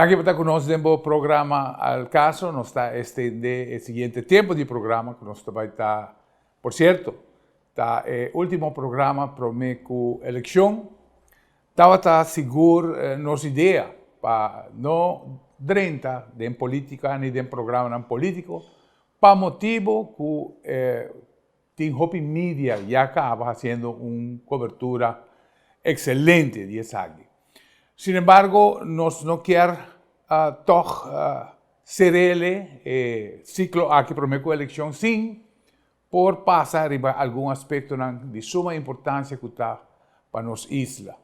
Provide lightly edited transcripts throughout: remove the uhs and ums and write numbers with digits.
Danki pa ta ku nos den bo programa Al Caso. Nos ta extende e siguiente tempo di programa ku nos ta bai ta, por cierto, ta e ultimo programa prome ku eleccion. Tabata sigur nos idea pa no drenta den politica ni den programanan politico pa motibo ku tin hopi media ya caba haciendo un cobertura excelente di esaki. Sin embargo, nos no kier tog cerele e ciclo aki prome cu eleccion sin por pasa riba algun aspectonan di suma importancia cu ta pa nos isla.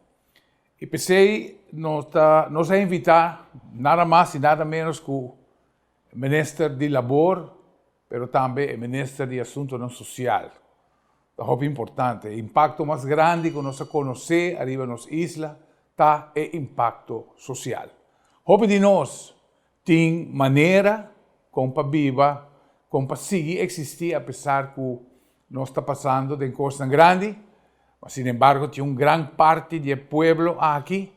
Y p'esey nos ta nos a invita nada mas y nada menos cu Minister di Labor, pero tambe e Minister di Asuntonan Social. Ta hopi importante. E impacto mas grandi cu nos a conoce ariba nos isla ta e impacto social. Hopi di nos tin manera con pa biba, con pa sigui existi apesar cu nos ta pasando den cosnan grandi, ma sinembargo tin un gran parti di e pueblo aki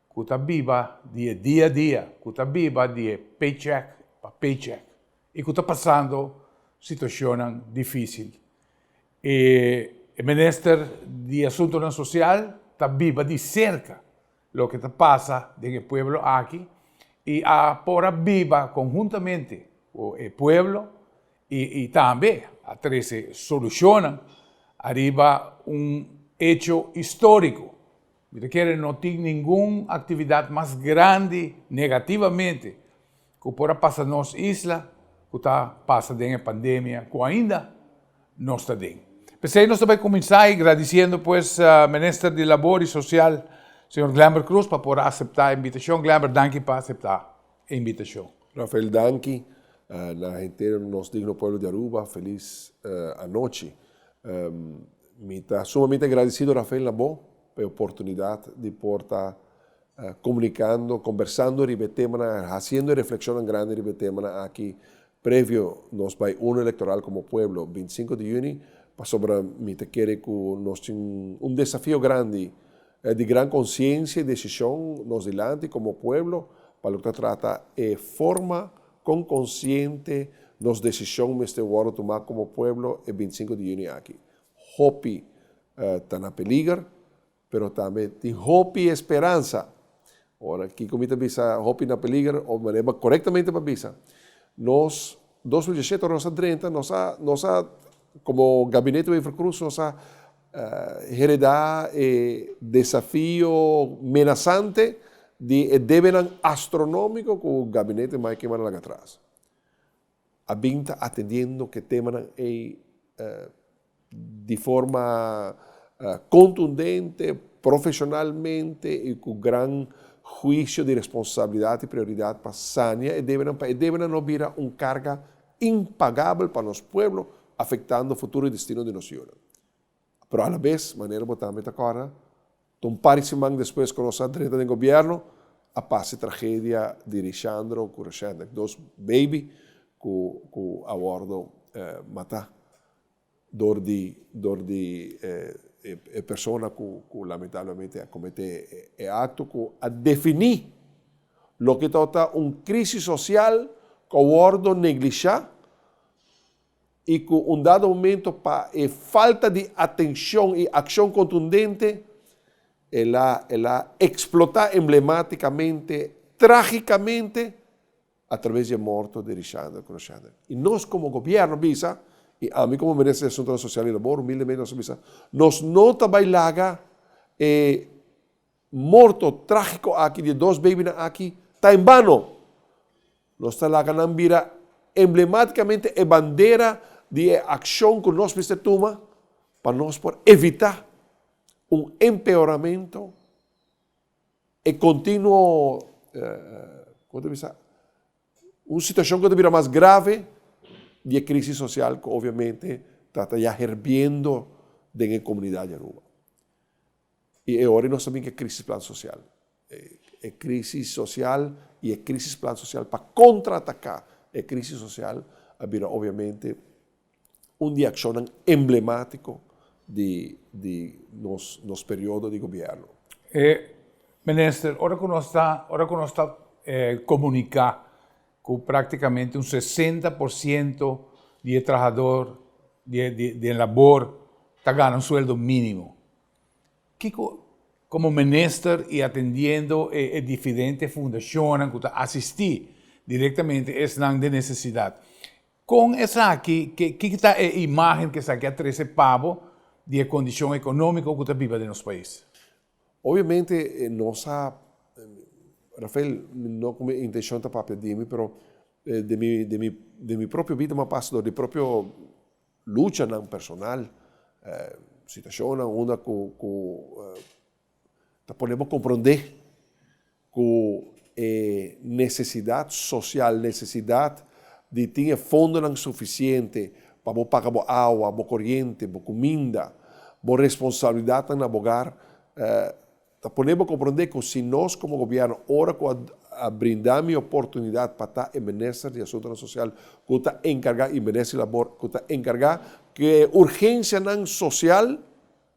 ku ta biba di e dia a dia, ku ta biba di e paycheck pa paycheck i ku ta pasando situashonnan difísil. E minister di Asuntonan Sosial ta biba di serka loke ta pasa den e pueblo aki i a por a biba konhuntamente ku e pueblo i tambe a trese solushonnan ariba un echo históriko. Mi ta kere no tin ningun actividad mas grandi negativamente cu por a pasa nos isla cu ta pasa den e pandemia cu ainda nos ta den. P'esey nos ta bay cuminsa y gradiciendo pues Minister di Labor y Social señor Glenbert Croes pa por a acepta e invitacion. Glenbert, danki pa acepta e invitacion. Rafael, danki na henter nos digno pueblo di Aruba. Feliz anochi. Mi ta sumamente agradecido Rafael na bo pa e oportunidad di por ta comunicando, conversando riba e temanan, haciendo e reflexionnan grandi riba e temanan aki previo nos bay urna electoral como pueblo bintisinco di juni, pasobra mi ta kere cu nos tin un desafio grandi di gran conciencia y decision nos dilanti como pueblo pa loke ta trata e forma con consciente nos decision mester wordo tuma como pueblo e bintisinco di juni aki. Hopi ta na peliger, pero tambe tin hopi esperansa. Ora, kiko mi ta bisa hopi na peliger, o manera corectamente pa bisa, nos 2017 ora nos a drenta, nos a, nos a, como Gabinete Wever-Croes, nos a hereda e desafio menasante di e debenan astronomico cu Gabinete Mike Eman a laga atras. A bin ta atendiendo cu e temanan ey di forma contundente, profesionalmente y cu gran huicio di responsabilidad y prioridad pa sania e debenan, pa e debenan no bira un carga impagabel pa nos pueblo, afectando futuro y destino di nos yunan. Pero alabes, manera bo tambe ta corda, ta un par di siman despues cu nos a drenta den gobierno, a pasa e tragedia di Rishandro cu Rashendrick, dos baby cu cu a wordo mata dor di dor di e persona cu cu lamentablemente a comete e acto cu a defini loke tabata un crisis social cu a wordo neglisha y cu un dado momento pa e falta di atencion y accion contundente el a el a explota emblematicamente, tragicamente a traves di e morto di Rishandra cu Rashandra. Y nos como gobierno bisa, y ami como Minister di Asuntonan Social y Labor humildemente nos a bisa, nos no ta bay laga e Morto trágiko aki di e dos babynan aki ta en bano. Nos ta laga nan bira emblemátikamente e bandera di e akshon ku nos mester tuma pa nos por evitá un empeoramentu, e kontinuo, komo ta bisa, un situashon ku ta bira mas grave di e krísis sosial ku obviamente ta ta ya herbiendo den e komunidat di Aruba. I e ora nos ta bin ku e krisis plan sosial. E krisis sosial i e krisis plan sosial pa kontrataká e krisis sosial a bira obviamente un di e akshonnan emblemátiko di di nos nos periodo di gobièrnu. E minister, ora ku nos ta ora ku nos ta. komuniká ku práktikamente un 60% di e trahador den labor ta gana un sueldo mínimo. Kiko komo minister i atendiendo e diferente fundashonnan ku ta asistí direktamente esnan den nesesidat, kon esaki, kiko ta e imágen ku esaki a trese pa bo di e kondishon ekonómiko ku ta biba den nos pais? Obviamente nos a, Rafael, no ku mi intenshon ta papia di mi, pero den mi, den mi, den mi propio bida mi a pasa dor di propio luchanan personal, situashonnan unda ku ku ta pone bo komprondé ku e nesesidat sosial, nesesidat di tin e fondonan sufisiente pa bo paga bo awa, bo koriente, bo kuminda, bo responsabilidatnan na bo hogar, ta pone bo komprondé ku si nos komo gobièrnu ora ku a brinda mi oportunidat pa ta e minister di Asuntonan Sosial ku ta enkargá i minister di Labor ku ta enkargá ku e urgensianan sosial,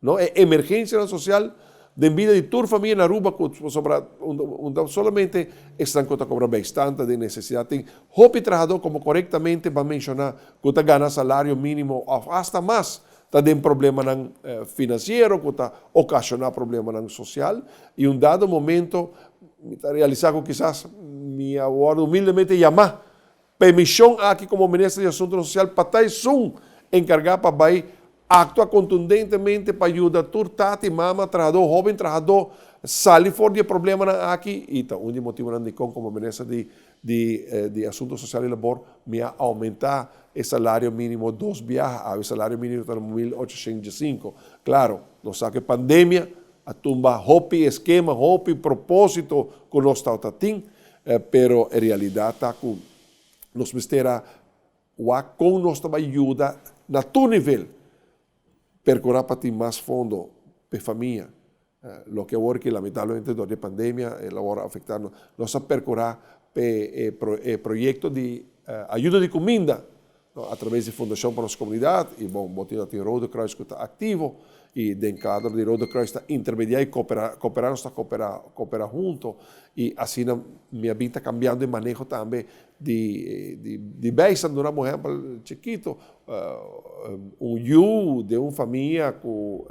no, e emergensianan sosial den bida di tur famia na Aruba ku pasobra un ta solamente esnan ku ta kobra bijstand ta den nesesidat tin hopi trahadó komo korektamente bo a menshoná ku ta gana salario mínimo òf asta mas ta den problemanan finansiero ku ta okashoná problemanan sosial i un dado momento mi ta realisá ku kisas mi a wòrdu humildemente yamá pa e mishon aki komo Minister di Asuntunan Sosial pa ta esun enkargá pa bai aktua kontundentemente pa yuda tur tata i mama, trahadó, hóben trahadó sali for di e problemanan aki i ta un di e motibunan dikon komo Minister di di di Asunto Sosial i Labor mi a oumentá e salario mínimo dos biaha. Awe e salario mínimo ta na 1805. Klaro, nos sa ku e pandemia a tumba hopi eskema, hopi propósito ku nos tabata tin, pero e realidat ta ku nos mester a wak kon nos ta bai yuda na tur nivel percura pa tin mas fondo p'e famia. Loke awor ki lamentablemente dor di e pandemia el a wòrdu afektá, nos a percura p'e e proyecto di ayuda di cuminda a traves di Fundacion pa nos Comunidad y bon bo tin a tin Rode Kruis cu ta activo y den cadro di Rode Kruis ta intermedia y coopera, coopera nos ta coopera, coopera hunto y asina mi a bin ta cambiando e maneho tambe di di bijstand. Duna un ehempel chikito, un yu den un famia cu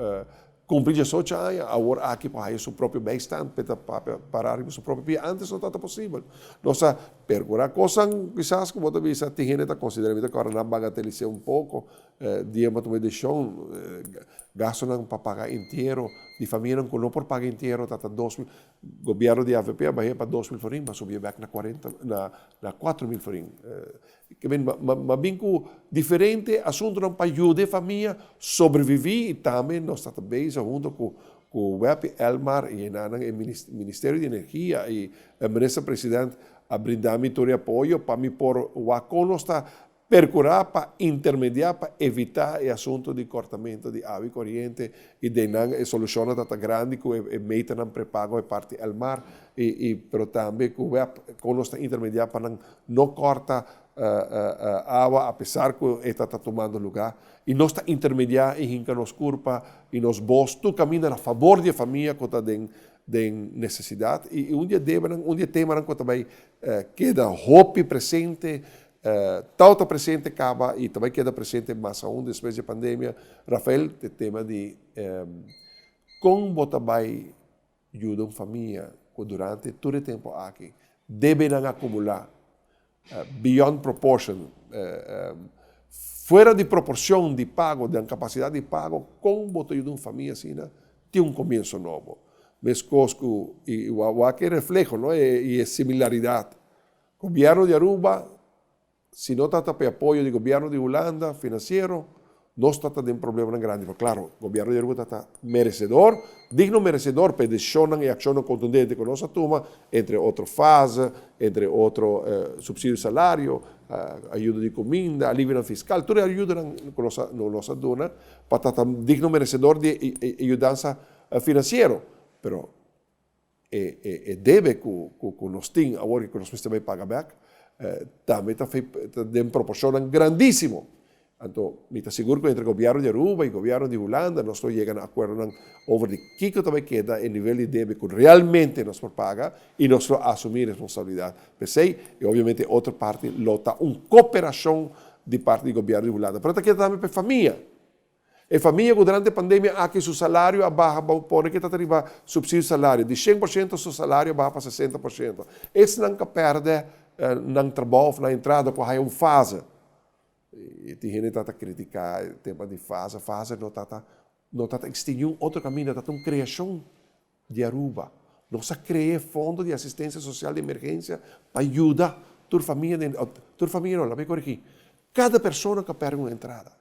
cumpli 18 aña awor aki por haya su propio bijstand pe ta papia para riba su propio pia, antes no tabata posibel. Nos a percura cosnan kisas cu bo ta bisa tin hende ta considera mi ta cora nan bagatelis'é un poco dia bo tuma e decision gastonan pa paga entiero di famianan cu no por paga entiero ta ta 2000. Gobierno di avp a bah'é pa 2000 florin, ma subié bek na cuarenta, na na 4000 florin. Ke men, ma ma bin ku diferente asuntunan pa yuda e famia sobreviví i tambe nos ta ta bezig hunto ku ku web i Elmar i enanan e Ministerio di Energia i e Minister President a brinda mi tur e apoyo pa mi por wak kon nos ta Percurá pa intermediá pa evitá e asunto di cortamento di awa y coriente y den nan e solucionnan ta ta grandi cu e meternan prepago e parti Elmar y y pero tambe cu web con nos ta intermediá pa nan no corta awa a pesar cu e ta ta tumando lugar y nos ta intermediá y hinca nos curpa y nos bos tur caminda na fabor di e famia cu ta den den necesidad y un di e debernan un di e temanan cu ta bay keda hopi presente Tau ta presente caba y ta bay keda presente mas aun despues di e pandemia. Rafael, e tema di con bo ta bay yuda un famia cu durante tur e tempo aki debenan acumula beyond proportion, fuera di proporcion di pago, den capacidad di pago, con bo ta yuda un famia asina tin un comienzo nobo. Mescos cu, y wak e refleho, no, y e similaridad. Gobierno di Aruba, si no tata pa e apoyo di gobierno di Hulanda financiero, nos tata den problemanan grandi. Pero claro, gobierno di Aruba tata merecedor, digno merecedor pa e decisionnan y accionnan contundente cu nos a tuma, entre otro fase, entre otro subsidio di salario, ayudo di cuminda, alivionan fiscal, tur e ayudonan cu nos a nos a duna pa tata digno merecedor di e yudansa financiero. Pero E e debe ku ku nos tin awor ku nos mester bai paga bek tambe ta ta den proporshonnan grandísimo. Anto, mi ta sigur ku entre gobièrnu di Aruba i gobièrnu di Hulanda nos lo yega na akuerdonan over di kiko ta bai keda e nivel di debe ku realmente nos por paga i nos lo asumí responsabilidat p'esei. I obviamente e otro parti lo ta un koperashon di parti di gobièrnu di Hulanda. Pero ta keda tambe pa e famia. E famia ku durante e pandemia aki su salario a baha bo pone ke ta ta riba supsidio salario di 100% su salario a baha pa 60%. Esnan ku a pèrdè nan trabou òf nan entrada ku a haya un fase. I tin hende ta ta kritiká e tema di fase. Fase no ta ta no ta ta eksistí niun otro kaminda, ta ta un kreashon di Aruba. Nos a krea e Fondo di Asistensia Sosial di Emergensia pa yuda tur famia den tur famia no, laga mi koregí, kada persona ku a pèrdè un entrada.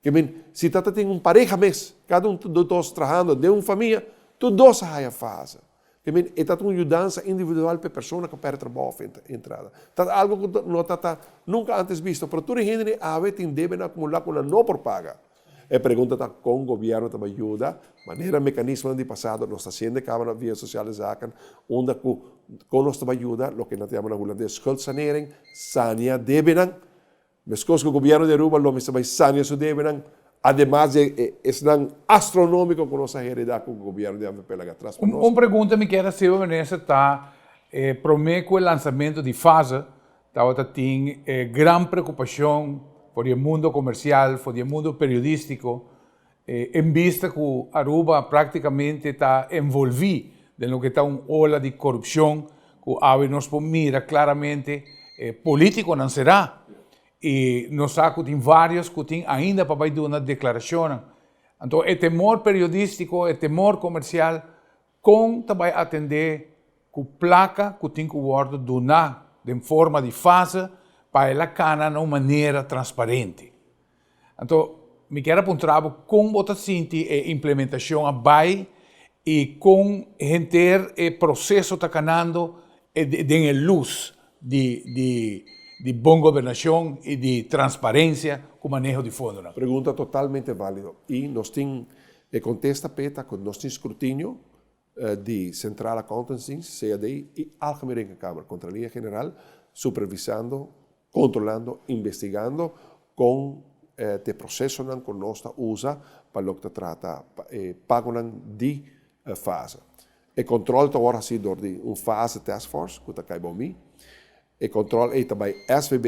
Ke men, si ta ta tin un pareha mes, kada un di dos trahando den un famia, tur dos a haya fase. Ke men, e ta ta un yudansa individual pa e persona ku a pèrdè trabou òf entrada. Ta algu ku no ta ta nunka antes bisto, pero tur e hende awe tin debenan akumulá ku nan no por paga. E pregunta ta kon gobièrnu ta bai yuda, manera mekanismonan di pasado nos ta hasiendo e kaba na via Sociale Zaken, unda ku kon nos ta bai yuda loke nan ta yama na hulandes schuldsanering, sania debenan. Meskos ku gobièrnu di Aruba lo mester bai sania su debenan, ademas di e esnan astronómiko ku nos a heredá ku gobièrnu di avp laga atras pa nos. Un pregunta mi kier hasi bo minister ta, promé ku e lansamentu di fase Tabata tin e gran preocupacion for di e mundo comercial, for di e mundo periodistico, en bista cu Aruba practicamente ta envolvi den loke ta un ola di corupcion cu awe nos por mira claramente politiconan cera y nos sa cu tin varios cu tin ainda pa bay duna declaracionnan. Anto e temor periodistico, e temor comercial Kon ta bai atendé ku plaka ku tin ku wòrdu duná den forma di fase pa el a kana na un manera transparente? Anto, mi kier a puntra bo kon bo ta sinti e implementashon a bai i kon henter e proseso ta kanando den e lus di di di bon gobernashon i di transparensia ku maneho di fondonan. Pregunta totalmente válido i nos tin E kontesta p'e ta ku nos tin skrutinio di Centrale Accountantsdienst, CAD, i Algemene Rekenkamer, Kontraloria General, supervisando, kontrolando, investigando kon t'e prosesonan ku nos ta usa pa loke ta trata e pagonan di fase. E kontrol ta wòrdu hasi dor di un fase task force ku ta kai bou mi. E kontrol ei ta bai SVB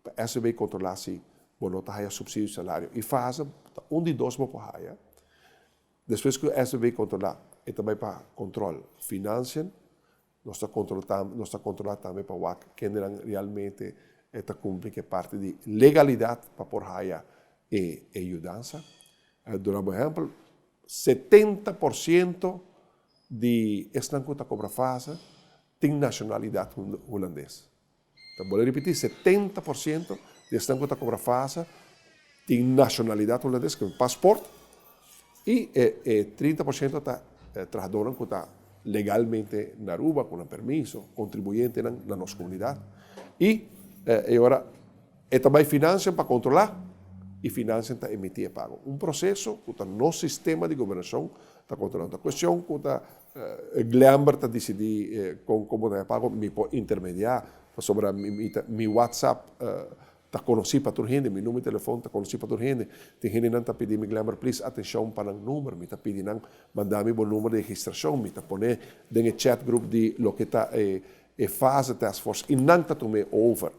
Pa SVB kontrolá si bo no ta haya supsidio di salario i fase ta un di dos bo por haya. Despues ku SVB kontrolá e ta bai pa kontrol finansien. Nos ta kontrolá nos ta kontrolá tambe pa wak kendenan realmente e ta kumpli ku e parti di legalidat pa por haya e e yudansa. Duna bo ehèmpel, 70% di esnan ku ta kobra fase tin nashonalidat hulandes. Ta bolbe ripití, 70% di esnan ku ta kobra fasa tin nashonalidat hulandes, ku pasport, i e e 30% ta trahadónan ku ta legalmente na Aruba, ku nan permiso, kontribuyentenan na nos komunidat. I e ora e ta bai Financiën pa kontrolá i Financiën ta emití e pago. Un proseso ku ta nos sistema di gobernashon ta kontrolá. Ta kuestion ku ta Glenber ta disidí kon kon bo ta haña pago, mi por intermediá pasobra mi ta mi whatsapp ta konosí pa tur hende, mi numero di telefòn ta konosí pa tur hende. Tin hendenan ta pidi mi, Glenber please atenshon pa nan numero, mi ta pidi nan manda mi bo numero di registrashon, mi ta pone den e chat group di loke ta e e fase task force i nan ta tum'é over.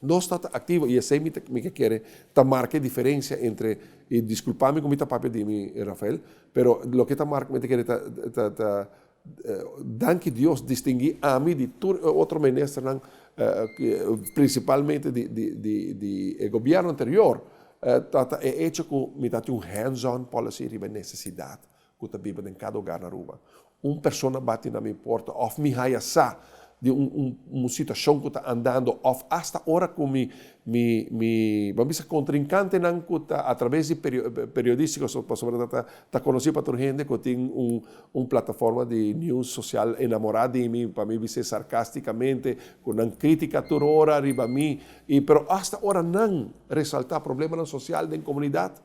Nos ta ta activo y esey mi ta mi ke kere ta marca e diferencia entre y disculpa mi cu mi ta papia di mi Rafael pero loke ta marca mi ta kere ta ta ta danki Dios distingui ami di tur e otro ministernan principalmente di di di di e gobierno anterior ta ta e hecho cu mi ta tin un hands on policy riba e necesidad cu ta biba den cada hogar na Aruba. Un persona bati na mi porta of mi haya sa di un un un situacion cu ta andando of hasta ora cu mi mi mi bo a bisa contrincantenan cu ta a traves di periodistico pasobra ta ta conoci pa tur hende cu tin un un plataforma di news social enamora di mi pa mi bis'e sarcasticamente cu nan critica tur ora riba mi y pero hasta ora nan resalta problemanan social den comunidad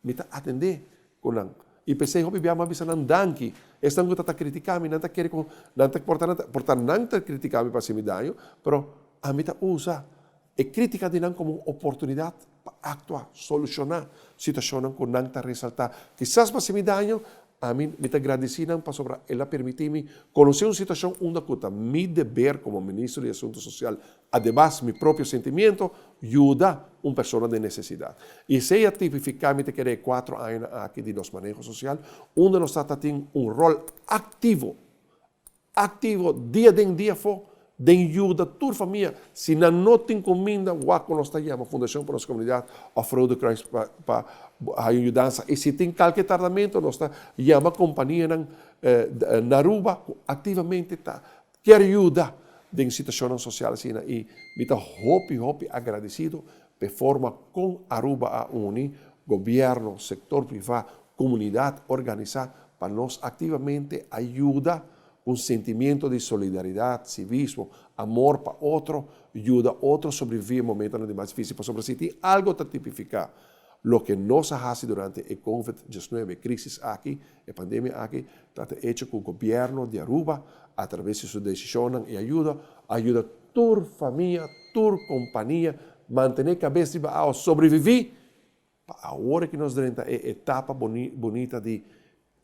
Mi ta atendé ku nan. I p'esei hopi bia mi a bisa nan danki. Esnan ku ta ta kritiká mi, nan ta kere ku nan ta por ta nan ta por ta nan ta kritiká mi pa hasi mi daño, pero ami ta usa e krítika di nan komo un oportunidat. pa aktua, solushoná situashonnan ku nan ta resaltá. Kisas pa hasi mi daño, ami mi ta gradisí nan pasobra el a permití mi konosé un situashon unda ku ta mi deber komo Ministro di Asuntu Sosial, ademas mi propio sentimiento, yuda un persona den nesesidat. I esei a tipifiká mi ta kere e kuatro añanan aki di nos maneho sosial unda nos ta ta tin un ròl aktivo Aktivo dia den dia afó den yuda tur famia. Si nan no tin kuminda, wak ku nos ta yama Fundashon pa Nos Komunidat òf Rode Kruis pa pa haña un yudansa. I si tin kalke tardamentu nos ta yama kompanianan na Aruba ku aktivamente ta kier yuda den situashonnan sosial asina. I mi ta hopi hopi agradesido pa e forma kon Aruba a uni, gobièrnu, sektor privá, komunidat organisá pa nos aktivamente a yuda ku un sentimiento di solidaridat, sivismo, amor pa otro, yuda otro sobreviví e momentonan di mas difísil. Pasobra si tin algu ta tipifiká loke nos a hasi durante e Covid diesnuebe, e krísis aki, e pandemia aki, ta ta echo ku gobièrnu di Aruba, atraves di su desishonnan i ayuda, a yuda tur famia, tur kompania mantené kabes riba awa, sobreviví Pa awor ki nos drenta e etapa bunita di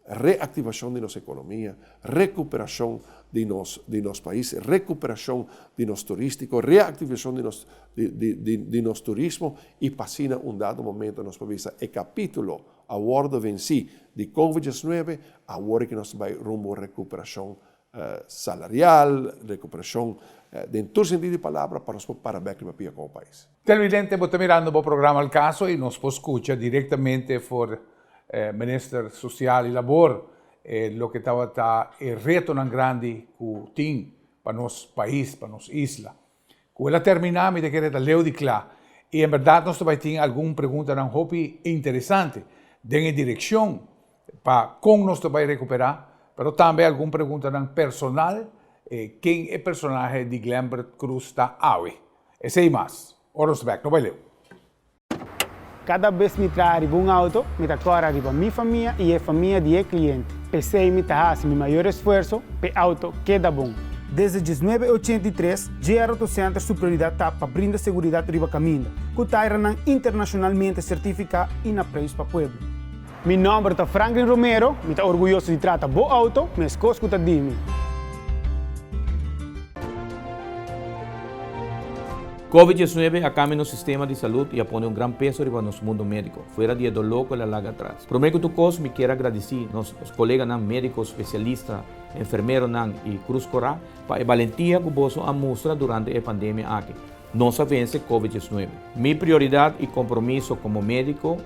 reaktivashon di nos ekonomia, rekuperashon di nos di nos pais, rekuperashon di nos turístiko, reaktivashon di nos di nos turismo i pa asina un dado momento nos por bisa e kapítulo a wòrdu vensí di Covid diesnuebe, awor ki nos ta bai rumbo rekuperashon salarial, recuperacion den tur sentido di palabra pa nos por para bek riba pia como pais. Televidente, bo ta mirando bo programa Al Caso y nos por scucha directamente for Minister Social y Labor loke tabata e retonan grandi cu tin pa nos pais, pa nos isla. Cu el a termina mi ta kere ta leu di cla y en berdad nos ta bay tin algun preguntanan hopi interesante den e direccion pa con nos ta bay recupera, pero tambe algun preguntanan personal, ken e personahe di Glenbert Croes ta awe? Esey mas. Ora nos ta bek, no bay leu. Kada bes mi traha riba un auto, mi ta kòrda riba mi famia i e famia di e kliente. P'esei mi ta hasi mi mayor esfuerso p'e auto keda bon. Desde diesnuebe ochenta i tres, JR Auto Center su prioridat ta pa brinda seguridat riba kaminda, ku tairanan internashonalmente sertifiká i na preis pa pueblo. Mi nòmber ta Franklin Romero, mi ta orguyoso di trata bo auto meskos ku ta di mi. Covid diesnuebe a kambia nos sistema di salud i a pone un gran peso riba nos mundo médiko, fuera di e doló ku el a laga atras. Promé ku tur kos mi kier a gradisí nos koleganan médiko, spesialista, enfermeronan i Krus Korá pa e balentia ku boso a mustra durante e pandemia aki. Nos a vense Covid diesnuebe. Mi prioridat i kompromiso komo médiko,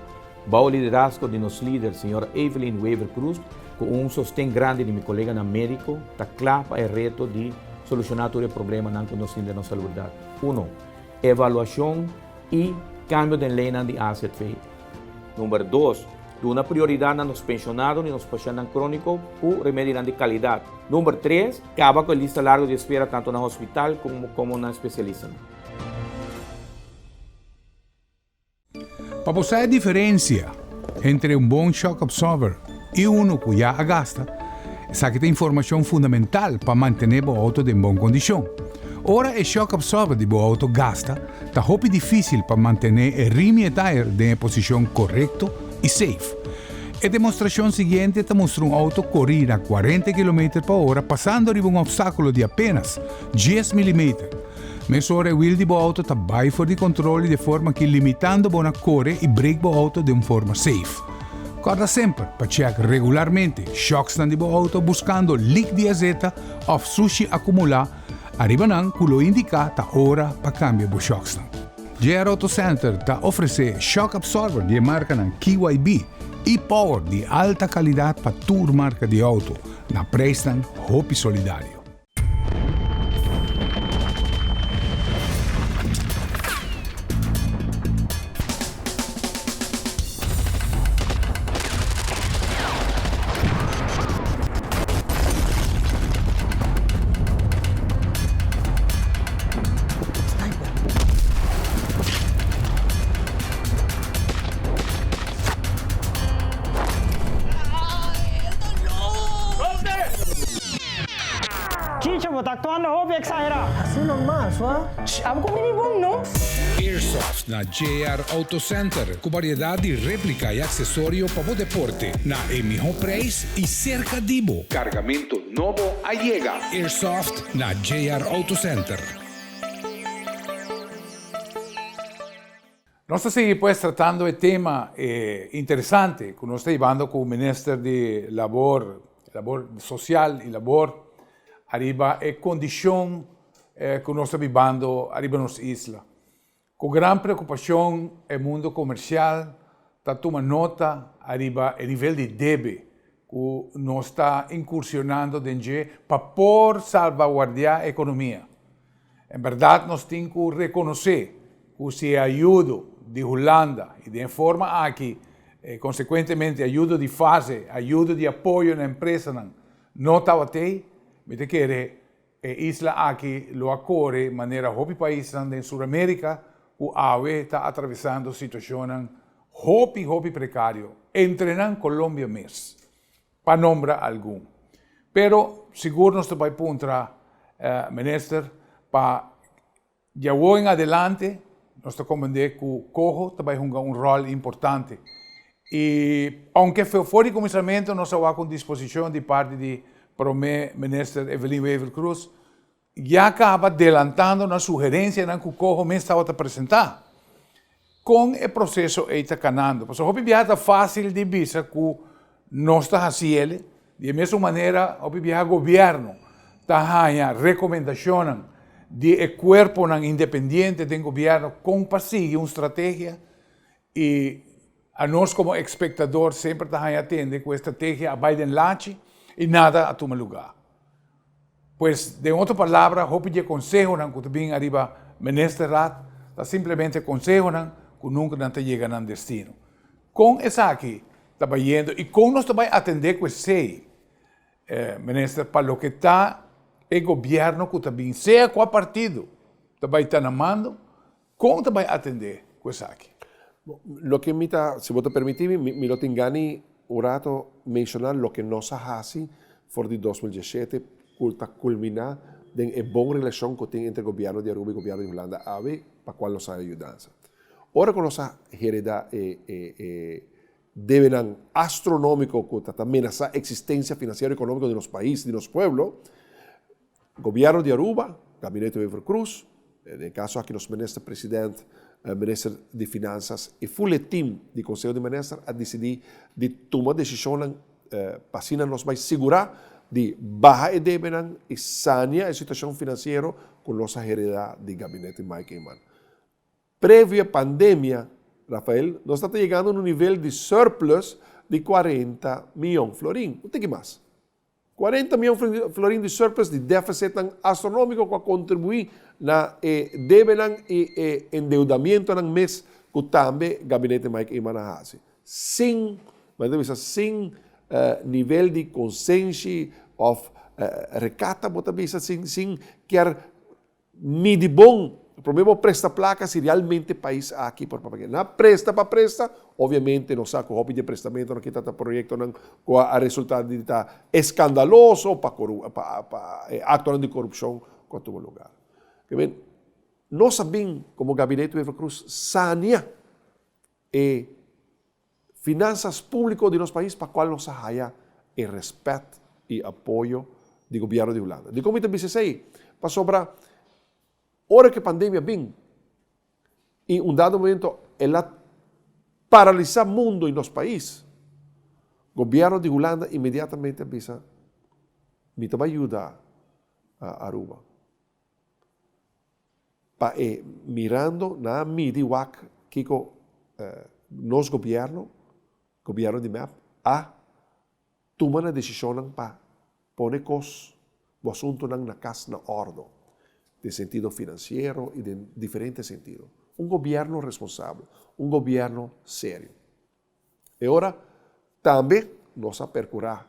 Bao liderazgo di nos lider señora Evelyn Wever-Croes, cu un sosten grandi di mi coleganan medico, ta cla pa e reto di soluciona tur e problemanan cu nos tin den nos salubridad. Uno, Evaluacion y cambio den leynan di AZV. Number dos, Duna prioridad na nos pensionadonan y nos pashentnan cronico cu remedinan di calidad. Number tres, Caba cu e lista largo di espera tanto na hospital como na especialistanan. Pa bo sa e diferencia entre un bon shock absorber y uno cu ya a gasta, esaki ta informacion fundamental pa mantene bo auto den bon condicion. Ora e shock absorber di bo auto gasta, ta hopi dificil pa mantene e rim y e tire den e posicion corecto y safe. E demostracion siguiente ta mustra un auto cori na cuarenta kilometer pa ora pasando riba un obstaculo di apenas dies milimeter. Mesora e wiel di bo auto ta bai for di control y de forma aki limitando bo na core y brake bo auto den un forma safe. Corda semper pa check regularmente shocksnan di bo auto buscando leak di azeta of sushi acumula ariba nan cu lo indica ta ora pa cambia bo shocksnan. JR Auto Center ta ofrece shock absorber di e marcanan KYB y Power di alta calidad pa tur marca di auto na prijsnan hopi solidario. Chicho, bo ta actuando hopi exagerá. Así normal, sua. Abo cu bini bon, no? Airsoft na JR Auto Center ku bariedat di replika i aksesorio pa bo deporte na e mihó preis i serka di bo. Kargamentu nobo a yega! Airsoft na JR Auto Center. Nos ta sigui pues tratando e tema interesante ku nos ta hibando ku Minister di Labor, Labor Sosial i Labor ariba e kondishon ku nos ta bibando ariba nos isla. Ku gran preokupashon e mundo komersial ta tuma nota ariba e nivel di debe ku nos ta inkursionando den dje pa por salbaguardiá ekonomia. En bèrdat nos tin ku rekonosé ku si e ayudo di Hulanda i den e forma aki konsekuentemente ayudo di fase, ayudo di apoyo na empresanan no tabat'ei, mi ta kere E isla aki lo a kore manera hopi paisnan den Sur Amerika ku awe ta atravesando situashonnan hopi hopi prekario, entre nan Colombia mes, pa nombra algun. Pero sigur nos ta bai puntra Minister pa Di awor en adelante nos ta comprende cu coho ta bay hunga un rol importante. Y aunke for di cuminsamento nos a wak un disposicion di parti di Prome Minister Evelyn Wever-Croes, ya caba delantando na sugerencianan cu coho mes tabata presenta. Con e proceso ey ta canando? Pasobra hopi biaha ta facil di bisa cu nos ta haci el, di e mesun manera hopi biaha gobierno ta haña recomendacionnan di e cuerponan independiente den gobierno con pa sigui un strategia y anos como espectador semper ta haña tende cu e strategia a bay den lachi y nada a tuma lugar. Pues, den otro palabra, hopi di e consehonan cu ta bin ariba Ministerraad ta simplemente consehonan cu nunca nan ta yega nan destino. Con esaki ta bayendo y con nos ta bay atende cu esey, Minister, pa loke ta e gobierno cu ta bin, sea cua partido ta bay ta na mando, con ta bay atende cu esaki? Loke mi ta, si bo ta permiti mi, mi lo tin gani un rato menciona loke nos a haci for di 2017 cu ta culmina den e bon relacion cu tin entre gobierno di Aruba y gobierno di Hulanda awe pa cual nos a haya yudansa. Ora cu nos a hereda e e e debenan astronomico cu ta ta menasa existencia financiero economico di nos pais, di nos pueblo, Gobierno di Aruba, Gabinete Wever Croes, den e caso aki nos Minister President, Minister di Finanzas y full e team di Conseho di Minister a dicidi di tuma decisionnan pa asina nos bay sigura di baha e debenan y sania e situacion financiero cu nos a hereda di Gabinete Mike Eman. Previo e pandemia, Rafael, nos ta ta yegando na un nivel di surplus di 40 miyon florin, un tiki mas. 40 miyon florin di surplus di deficitnan astronomico cu a contribui na e debenan y e endeudamientonan mes cu tambe Gabinete Mike Eman a haci. Sin, men ta bisa sin nivel di consenshi of recata bo ta bisa sin sin kier Midi bon, prome bo presta placa si realmente pais aki por papia. Na presta pa presta, obviamente nos sa cu hopi di e prestamentonan aki ta ta proyectonan cu a resulta di ta escandaloso pa pa pa e actonan di corupcion cu a tuma lugar. Ke men, nos a bin como Gabinete Wever Croes sania e Finanzas publico di nos pais pa cual nos a haya e respet y apoyo di gobierno di Hulanda. Dicon mi ta bisa esey? Pasobra ora cu e pandemia bin y un dado momento el a paralisa mundo y nos pais, gobierno di Hulanda inmediatamente a bisa mi ta bay yuda Aruba. Pa e mirando nan a midi wak kiko nos gobierno, gobierno di mep, a tuma na decisionnan pa pone kos bo asuntonan na kas na ordo, den sentido financiero y den diferente sentido. Un gobierno responsabel, un gobierno serio. E ora tambe nos a percura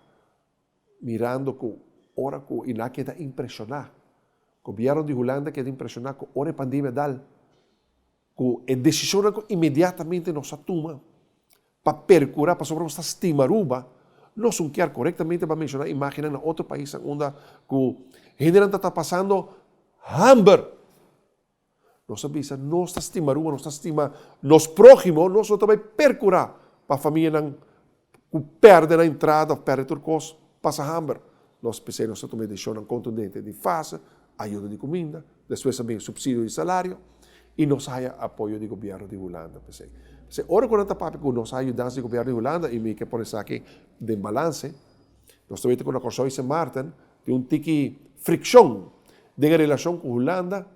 Mirando cu ora cu y nan a keda impresiona, gobierno di Hulanda keda impresiona cu ora e pandemia dal, cu e decisionnan cu inmediatamente nos a tuma pa percura pasobra nos ta stima Aruba, nos un kier corectamente pa menciona imagennan na otro paisnan unda cu hendenan ta ta pasando hamber. Nos a bisa nos ta stima Aruba, nos ta stima nos próhimo, nos no ta bai perkurá pa famianan ku pèrdè nan entrada òf pèrdè tur kos pasa hamber. Nos p'esei nos ta tuma e desishonnan kontundente di fase, ayuda di kuminda, despues a bin supsidio di salario i nos a haya apoyo di gobièrnu di Hulanda p'esei. P'esei ora ku nan ta papia ku nos a yudansa di gobièrnu di Hulanda i mi ke pone esaki den balanse, nos ta weta ku na Kòrsou i Sint Maarten tin un tiki frikshon den e relashon ku Hulanda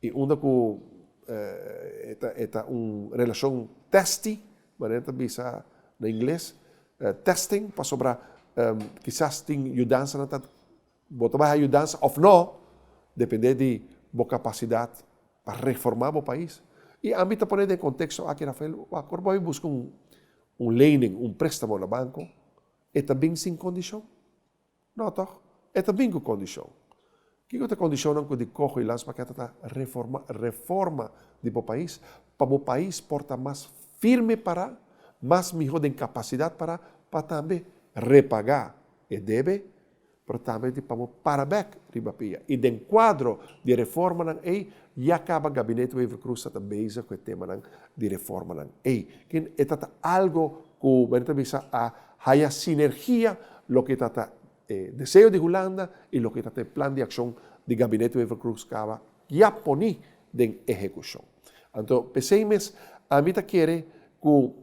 i unda ku e ta un relashon testy, manera ta bisa na ingles, testing, pasobra kisas tin yudansanan ta bo ta bai haña yudansa òf no, depende di bo kapasidat pa reformá bo pais. I ami ta pone den konteksto aki, Rafael, wak ora bo bai buska un lening, un préstamo na banko, e ta bin sin kondishon. No tòg? E ta bin ku kondishon. Kiko ta e kondishonnan ku di koho i lanspakèt ta reforma reforma di bo pais pa bo pais por ta mas firme pará, mas mihó den kapasidat pará pa tambe repagá e debe, pero tambe di pa bo para bèk riba pia. I den kuadro di e reformanan ei ya kaba Gabinete Wever-Croes ta ta bezig ku e temanan di reformanan ei. Ken e ta ta algo ku men ta bisa a haya sinergia loke ta ta e deseo di Hulanda i loke ta ta e plan di akshon di Gabinete Wever-Croes kaba ya poni den ehekushon. Anto p'esei mes ami ta kere ku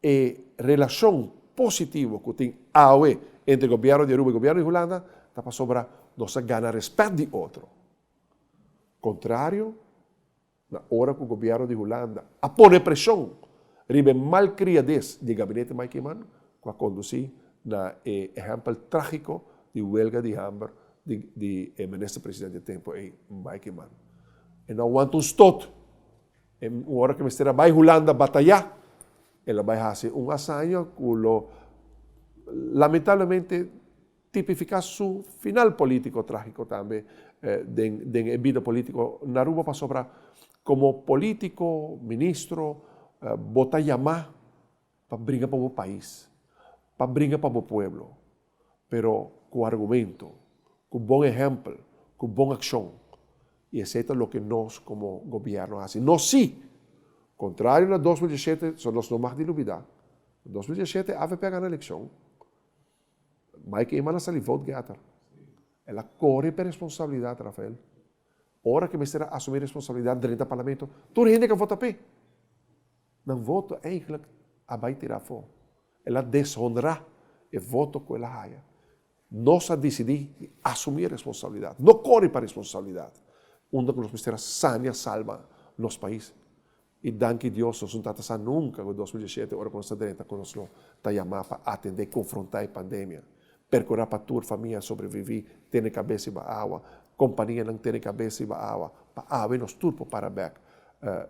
e relashon positivo ku tin awe entre gobièrnu di Aruba i gobièrnu di Hulanda ta pasobra nos a gana rèspèt di otro. Kontrario Na ora ku gobièrnu di Hulanda a pone preshon riba e malkriades di e gabinete Mike Eman ku a kondusí na e ehèmpel trágiko di welga di hamber di di e minister presidente di e tempu ei Mike Eman. E no a wanta un stot. E ora ku e mester a bai Hulanda batayá el a bai hasi un hazaña ku lo lamentablemente tipifica su final politico tragico tambe den den e bida politico na Aruba pasobra como politico, ministro, bo ta yama pa bringa pa bo pais, pa bringa pa bo pueblo, pero cu argumento, cu bon ehempel, cu bon accion y esey ta loke nos como gobierno a haci. Nos si, contrario na 2017, so nos no mag di lubida, na 2017 avp a gana eleccion, Mike Eman a sali vote getter. El a kore p'e responsabilidat, Rafael. Ora ku mester a asumí responsabilidat drenta parlamento, tur hende ku a vota p'e, nan voto eigenlijk a bai tira afó. El a deshonrá e voto ku el a haya. Nos a disidí di asumí e responsabilidat, no kore pa responsabilidat, unda ku nos mester a sania salba nos pais. I danki Dios nos no ta ta sa nunca cu 2017 ora cu nos ta drenta cu nos lo ta yama pa atende y confronta e pandemia. Percura pa tur famia sobrevivi, tene cabes riba awa, companianan tene cabes riba awa, pa awe nos tur por para bek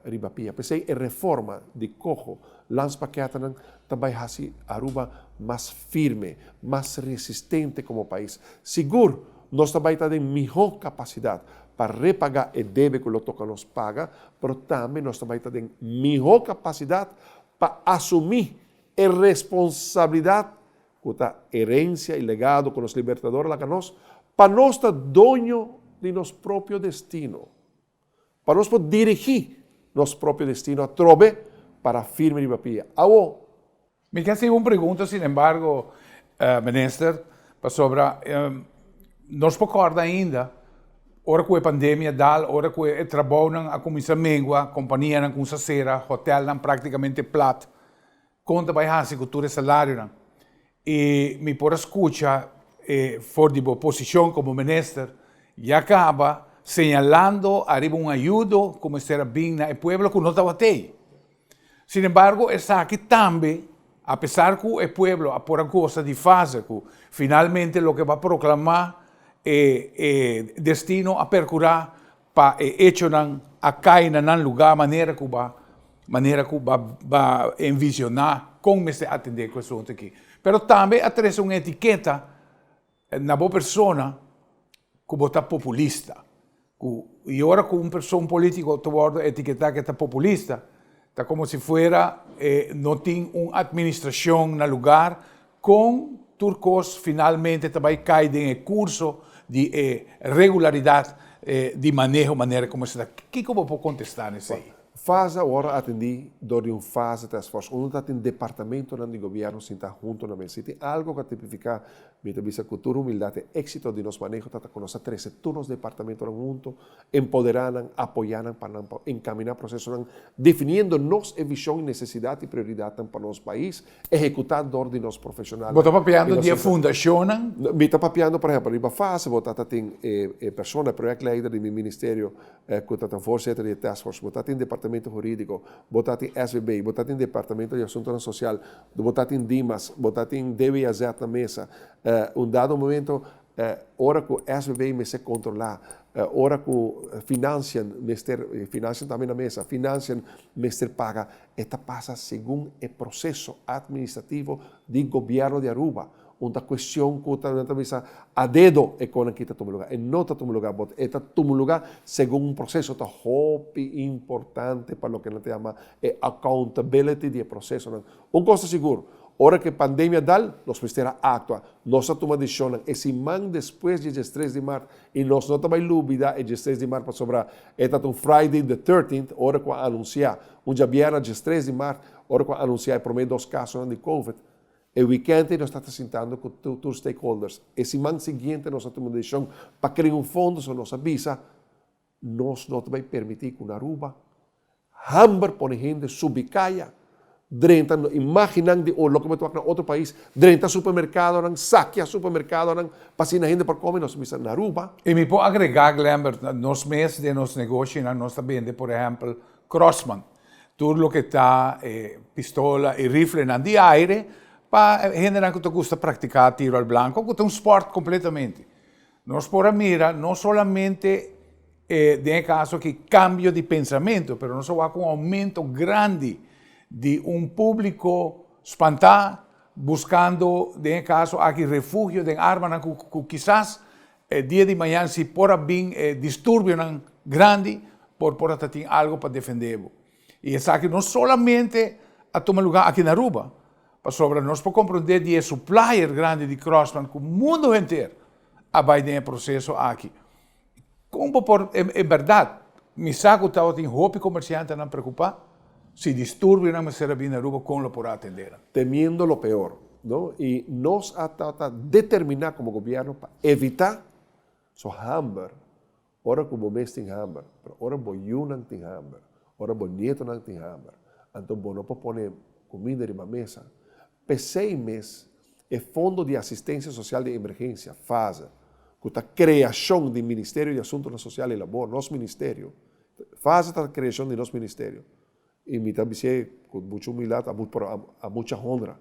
riba pia. P'esey e reforma di coho landspakketnan ta bay haci Aruba mas firme, mas resistente como pais. Sigur nos ta bay ta den miho capacidad pa repagá e debe ku lo toka nos paga, pero tambe nos ta bai ta den mihó kapasidat pa asumí e responsabilidat ku ta herensia i legado ku nos Libertador a laga nos, pa nos ta doño di nos propio destino, pa nos por dirigí nos propio destino atrobe para firme riba pia. Awo. Mi ke hasi un pregunta sin embargo, Minister, pasobra nos por kòrda ainda ora ku e pandemia dal, ora ku e trabounan a kuminsá mengua, kompanianan kuminsá sera, hotèlnan praktikamente plat, kon ta bai hasi ku tur e salarionan? I mi por a skucha for di bo posishon komo minister ya kaba señalando ariba un ayudo ku mester a bin na e pueblo ku no tabat'ei. Sin embargo, esaki tambe, apesar ku e pueblo a por a gosa di fase ku finalmente loke bo a proklamá e e destino a perkurá pa e echonan a kai na nan lugá manera ku bo a manera ku bo a bo a envisioná kon mester atendé ku e asuntu aki. Pero tambe a trese un etiketa na bo persona ku bo ta populista. Ku i ora ku un persoon polítiko ta wòrdu etiketá ku e ta populista, ta komo si fuera e no tin un atministrashon na lugar kon tur kos finalmente ta bai kai den e kurso di e regularidat. Di maneho manera como esaki ta. Kico bo por contesta na esey? Fase awor a atendi dor di un fase task force unda ta tin departamentonan di gobierno sinta hunto na mesa. Si tin algo cu a tipifica, mi ta bisa cu tur humildad, e exito di nos maneho ta ta cu nos a trece tur nos departamentonan hunto, empodera nan, apoya nan pa nan por encamina procesonan definiendo nos e vision y necesidad y prioridadnan pa nos pais, ehecuta dor di nos profesionalnan. Bo ta papiando di e fundacionnan? Mi ta papiando, por ehempel, riba fase bo ta ta tin e persona, e projectleider di mi ministerio cu ta ta voorzitter di e taskforce, bo ta tin departamento huridico, bo ta tin SVB, bo ta tin departamento di asuntonan social, bo ta tin Dimas, bo ta tin DWAZ na mesa. Un dado momento Ora ku SVB mester kontrolá, ora ku financian mester, financian tambe na mesa, financian mester paga, e ta pasa segun e proseso administrativo di gobièrnu di Aruba. Un ta kuestion ku ta nan ta bisa a dedo e konan ki ta tuma lugá. E no ta tuma lugá bot e ta tuma lugá segun un proseso. Ta hopi importante pa loke nan ta yama e accountability di e prosesonan. Un kos ta sigur, ora ku e pandemia dal, nos mester a aktua. Nos a tuma desishonnan e siman despues di e diestres di mart i nos no ta bai lubida e diestres di mart pasobra e ta ta un Friday the thirteenth ora ku a anunsiá, un djabièrnè diestres di mart ora ku a anunsiá e promé dos kasonan di covid. E wikènt ei nos ta ta sintando ku tur stakeholders. E siman siguiente nos a tuma desishon pa krea un fondo, so nos a bisa Nos no ta bai permití ku na Aruba hamber pone hende subi kaya, drenta imágennan di loke bo ta wak na otro pais, drenta supermerkadonan, sakia supermerkadonan pa asina hende por kome. Nos bisa na Aruba. I mi por agregá, Glenbert, nos mes den nos negoshinan nos ta bende por ehèmpel Crossman, tur loke ta e pistola i riflenan di aire pa hendenan ku ta gusta praktiká tiro al blanko ku ta un spòrt kompletamente. Nos por a mira no solamente den e caso aki cambio di pensamento, pero nos a wak un aumento grandi di un publico spantá buscando den e caso aki refugio den armanan cu kisas e dia di mañan si por a bin e disturbionan grandi por por a ta tin algo pa defende bo. Y esaki no solamente a tuma lugar aki na Aruba, Pasobra nos por komprondé di e supplier grandi di Crossman ku mundu henter a bai den e proseso aki. Kon bo por, en bèrdat, mi sa ku tabatin hopi komersiantenan preokupá si disturbionan mester a bini na Aruba kon lo por a atendé nan. Temiendo lo peor, no? I nos a tabata determiná komo gobièrnu pa evitá so hamber Ora ku bo mes tin hamber, pero ora bo yunan tin hamber, ora bo nietonan tin hamber, anto bo no por pone kuminda riba mesa. P'esei mes e Fondo di Asistensia Sosial di Emergensia, FASE, ku ta kreashon di Ministerio di Asuntunan Sosial i Labor, nos ministerio, FASE ta kreashon di nos ministerio, i mi ta bis'é ku muchu humildat, pero a mucha honra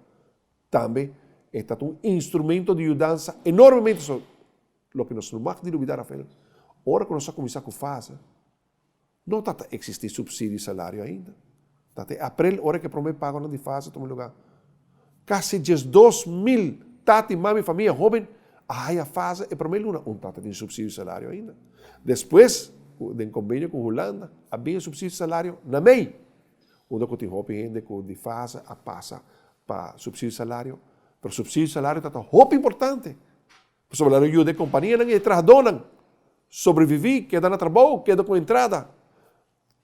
tambe, e ta un instrumento di yudansa enormemente. Loke nos no mag di lubida, Rafael, ora ku nos a kuminsá ku fase, no ta ta eksistí supsidio di salario ainda. Ta te aprel, ora ku e promé pagonan di fase tuma lugá. Kasi 12,000 tata i mami famia hóben a haya fase e promé luna. Un tata tin supsidio di salario ainda. Despues, den kombenio ku Hulanda, a bin e supsidio di salario na mei. Unda ku tin hopi hende ku di fase a pasa pa supsidio di salario. Pero supsidio di salario ta ta hopi importante. Pasobra lo yuda e kompanianan i e trahadónan sobreviví, keda na trabou, keda ku entrada.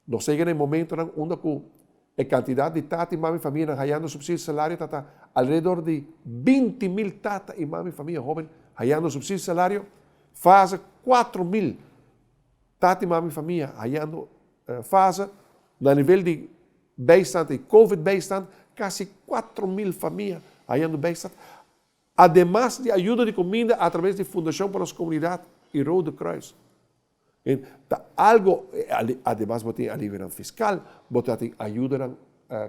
Nos a yega na e momentonan unda ku e kantidat di tata i mami famianan hayando supsidio di salario ta ta alrededor di 20,000 tata i mami famia hóben hayando supsidio di salario, fase 4000 tata i mami famia hayando fase na nivel di bijstand i covid bijstand, kasi 4000 famia hayando bijstand. Ademas di ayudo di kuminda atraves di Fundashon pa Nos Komunidat i Rode Kruis. En ta algo, ademas bo tin alivionan fiskal, bo ta tin ayudonan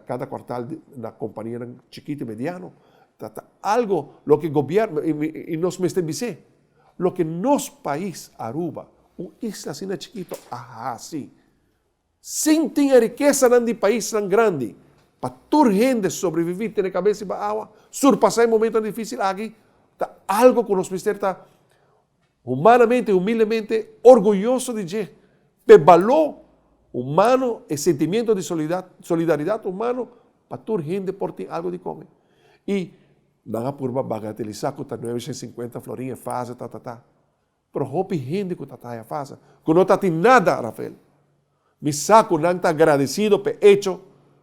kada kuartal na kompanianan chikito i mediano. Ta ta algo loke gobièrnu, i nos mester bis'é, loke nos pais Aruba, un isla asina chikito a hasi Sin tin e rikesanan di paisnan grandi pa tur hende sobreviví tene kabes riba awa, surpasá e momentonan difísil aki ta algu ku nos mester ta humanamente i humildemente orguyoso di dje. P'e baló humano, e sentimiento di solidaridat humano pa tur hende por tin algu di kome. I nan a purba bagatelisá ku ta 950 florin e fase ta ta ta. Pero hopi hende ku ta taya fasa, ku no ta tin nada, Rafael. Mi sa ku nan ta agradesido p'e echo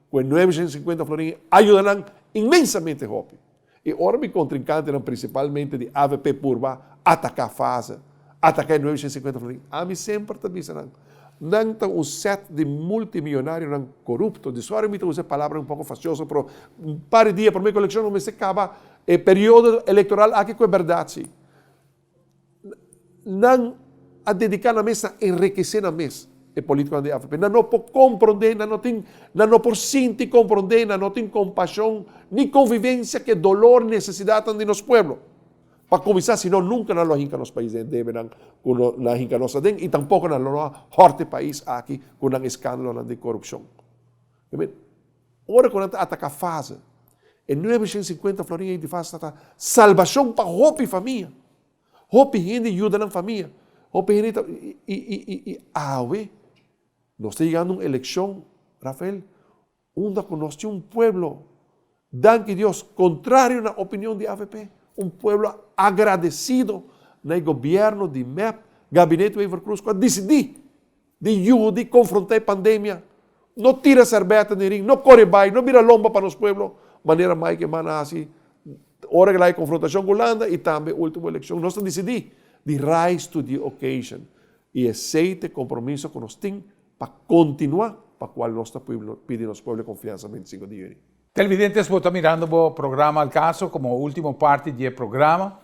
ku e 950 florin a yuda nan inmensamente hopi. I ora mi kontrinkantenan, prinsipalmente di avp purba ataká fase, ataká e 950 florin, ami semper ta bisa nan, nan ta un sèt di multimiyonarionan korupto. Di sòri mi ta usa e palabra un poko fasioso, pero un par di dia promé ku elekshon nos mester kaba e periodo elektoral aki ku e bèrdat si. Nan a dediká nan mes na enrekesé nan mes, e polítikonan di avp. Nan no por komprondé, nan no tin, nan no por sinti komprondé, nan no tin kompashon ni konvivensia ku e dolor, nesesidatnan di nos pueblo. Pa kuminsá, si no nunka nan lo a hinka nos pais den e debenan ku nan a hinka nos aden i tampoko nan lo no a hòrta e pais aki ku nan eskandalonan di korupshon. Ora ku nan ta ataká fase, e 950 florin ei di fase ta ta salbashon pa hopi famia. Hopi hende yuda nan famia. Hopi hende ta i i i i awe nos ta yegando un elekshon, Rafael, unda ku nos tin un pueblo, danki Dios, kontrario na opinion di avp, un pueblo agradesido na e gobièrnu di mep, Gabinete Wever-Croes, ku a disidí di yuda i konfrontá e pandemia. No tira sèrbèta den ring, no kore bai, no bira lomba pa nos pueblo, manera Mike Eman a hasi ora ku el a hay konfrontashon ku Hulanda i tambe último elekshon. Nos ta disidí di rise to the occasion i esei ta e kompromiso ku nos tin pa kontinuá pa kual nos ta pidi nos pueblo e konfiansa 25 di yüni. Televidentes bo ta mirando bo programa Al Caso como ultimo parti di e programa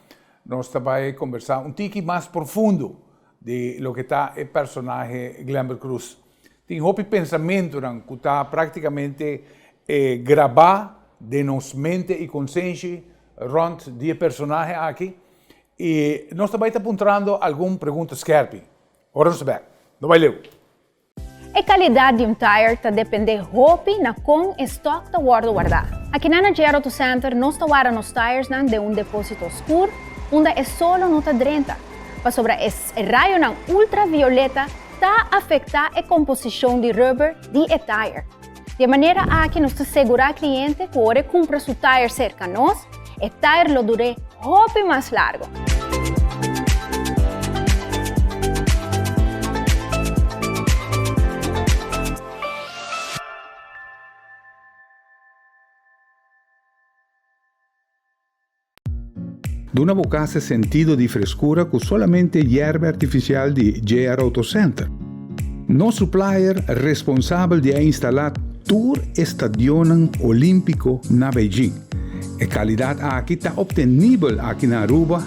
nos ta bay conversa un tiki mas profundo di loke ta e personahe Glenbert Croes. Tin hopi pensamentonan cu ta practicamente graba den nos mente y consenshi rond di e personahe aki y nos ta bay ta puntrando algun pregunta skerpi. Ora nos ta bek. No bay leu. E kalidat di un tire ta dependé hopi na kon e stòk ta wòrdu wardá. Akinan na JR Auto Center nos ta warda nos tiresnan den un depósito skur unda e solo no ta drenta, pasobra e rayonan ultravioleta ta afektá e komposishon di rubber di e tire. Di e manera aki nos ta segurá kliente ku ora e kumpra su tire serka nos, e tire lo dur'é hopi mas largo. Duna bo kas e sentido di freskura ku solamente yerba artifisial di JR Auto Center. Nos supplier responsabel di a instalá tur e stadionnan olímpiko na Beijing. E kalidat aki ta optenibel aki na Aruba,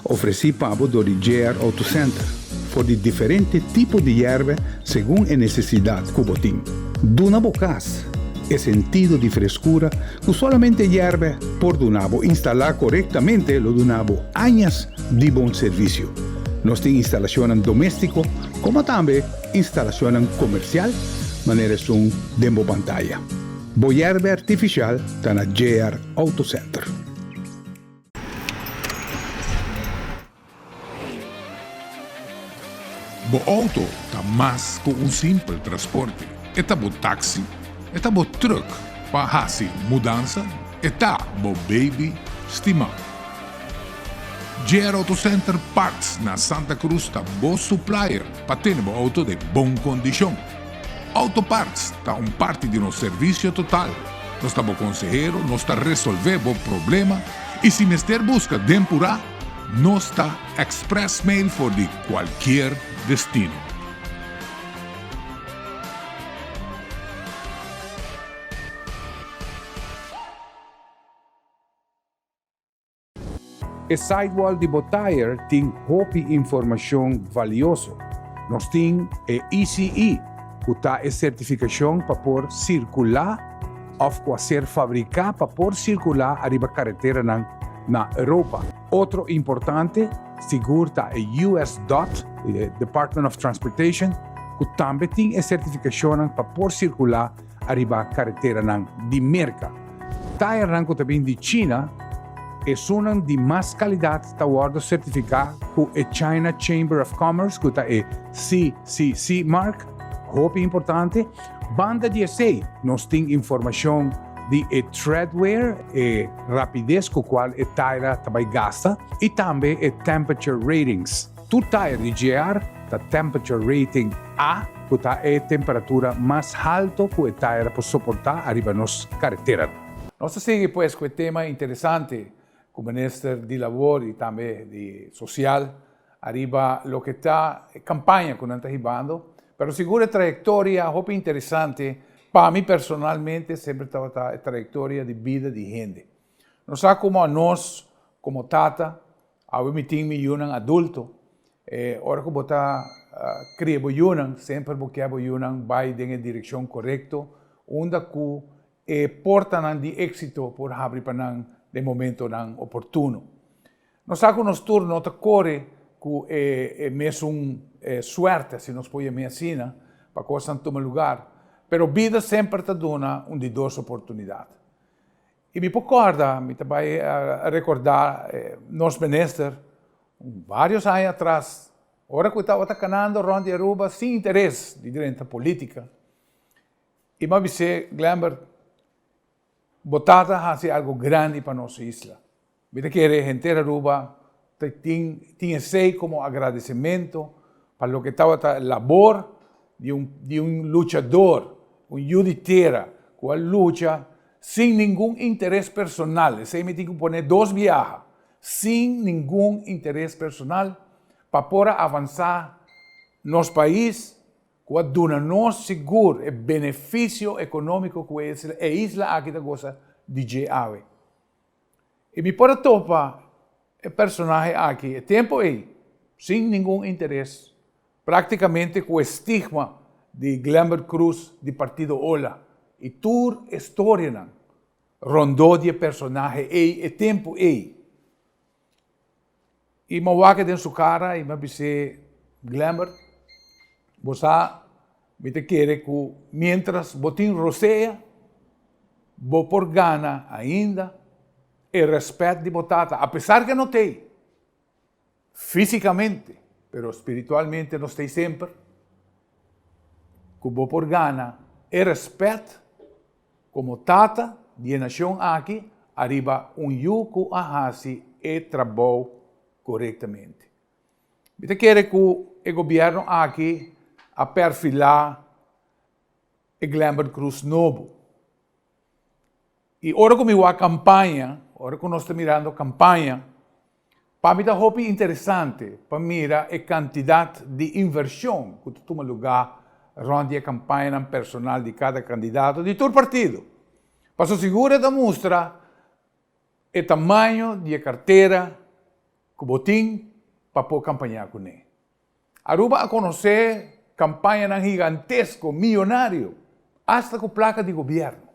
ofresí pa bo dor di JR Auto Center, for di diferente tipo di yerba segun e nesesidat ku bo tin. Duna bo kas e sentido di freskura Ku solamente yèrbe por duna bo instalá korektamente lo duna bo añas di bon servisio. Nos tin instalashonnan doméstiko komo tambe instalashonnan komersial manera esun den bo pantaya. Bo yèrbe artifisial ta na JR Auto Center. Bo auto ta mas ku un simpel transporte. E ta bo taxi, e ta bo truck pa hasi mudansa, e ta bo baby stimá. JR Auto Center Parts na Santa Cruz ta bo supplier pa tene bo auto den bon kondishon. Auto Parts ta un parti di nos servisio total. Nos ta bo konsehero, nos ta resolvé bo problema i si mester buska den purá, Nos ta express mail for di cualkier destino. E sidewall di bo tire tin hopi informacion valioso. Nos tin e ECE, cu ta e certificacion pa por circula of cu a ser fabrica pa por circula ariba careteranan na Europa. Otro importante sigur ta e US dot, e Department of Transportation, ku tambe tin e sertifikashonnan pa por sirkulá ariba kareteranan di Merka. Tayernan ku ta bin di China, esunnan di mas kalidat ta wòrdu sertifiká ku e China Chamber of Commerce, ku ta e CCC mark, hopi importante. Banda di esei nos tin informashon di e treadwear, e rapides ku kual e taira ta bai gasta, i tambe e temperature ratings. Tur tire di JR ta temperature rating A cu ta e temperatura mas halto cu e tire por soporta ariba nos careteranan. Nos ta sigui pues cu e tema interesante cu Minister di Labor y tambe di Social ariba loke ta e campaña cu nan ta hibando, pero sigur e trayectoria hopi interesante pa mi personalmente semper tabata e trayectoria di bida di hende. Nos sa como anos como tata awe mi tin mi yunan adulto, e ora cu bo ta cria bo yunan semper bo kier bo yunan bay den e direccion corecto unda cu e portanan di exito por habri pa nan den momentonan oportuno. Nos sa cu nos tur no ta core cu e mesun suerte, si nos por yam'é asina, pa cosnan tuma lugar, pero bida semper ta duna un di dos oportunidad. Y mi por corda, mi ta bay recorda nos minister varios aña atras, ora cu e tabata canando rond di Aruba sin interes di drenta politica, y mi a bis'é, Glenbert, Bo tata hasi algo grandi pa nos isla. Mi ta kere henter Aruba ta tin tin esey como agradecimento pa loke tabata labor di un di un luchador, un yu di tera cu a lucha sin ningun interes personal, esey mi tin cu pone dos biaha, sin ningun interes personal pa por a avansa nos pais ku a duna nos sigur e benefisio ekonómiko ku e e isla aki ta gosa di dje awe. I mi por a topa e personahe aki e tempu ei sin ningun interes, práktikamente ku e stigma di Glenbert Croes di Partido Ola i tur e storianan rondó di e personahe ei e tempu ei. I mi a wak den su kara i mi a bis'é, Glenbert, bo sa mi ta kere ku miéntras bo tin rosea, bo por gana ainda e rèspèt di bo tata, apesar ku e no t'ei físikamente, pero spiritualmente nos t'ei semper, ku bo por gana e rèspèt Komo tata di e nashon aki ariba un yu ku a hasi e trabou korektamente. Mi ta kere ku e gobièrnu aki a perfilá e Glenbert Croes nobo. I ora ku mi wak kampaña, ora ku nos ta mirando kampaña, Pa mi ta hopi interesante pa mira e kantidat di invershon ku ta tuma lugá rònt di e kampañanan personal di kada kandidato di tur partido. Paso sigur e ta mustra e tamaño di e kartera ku bo tin pa por kampañá kuné. Aruba a konosé kampañanan higantesko, miyonario, asta ku plaka di gobièrnu.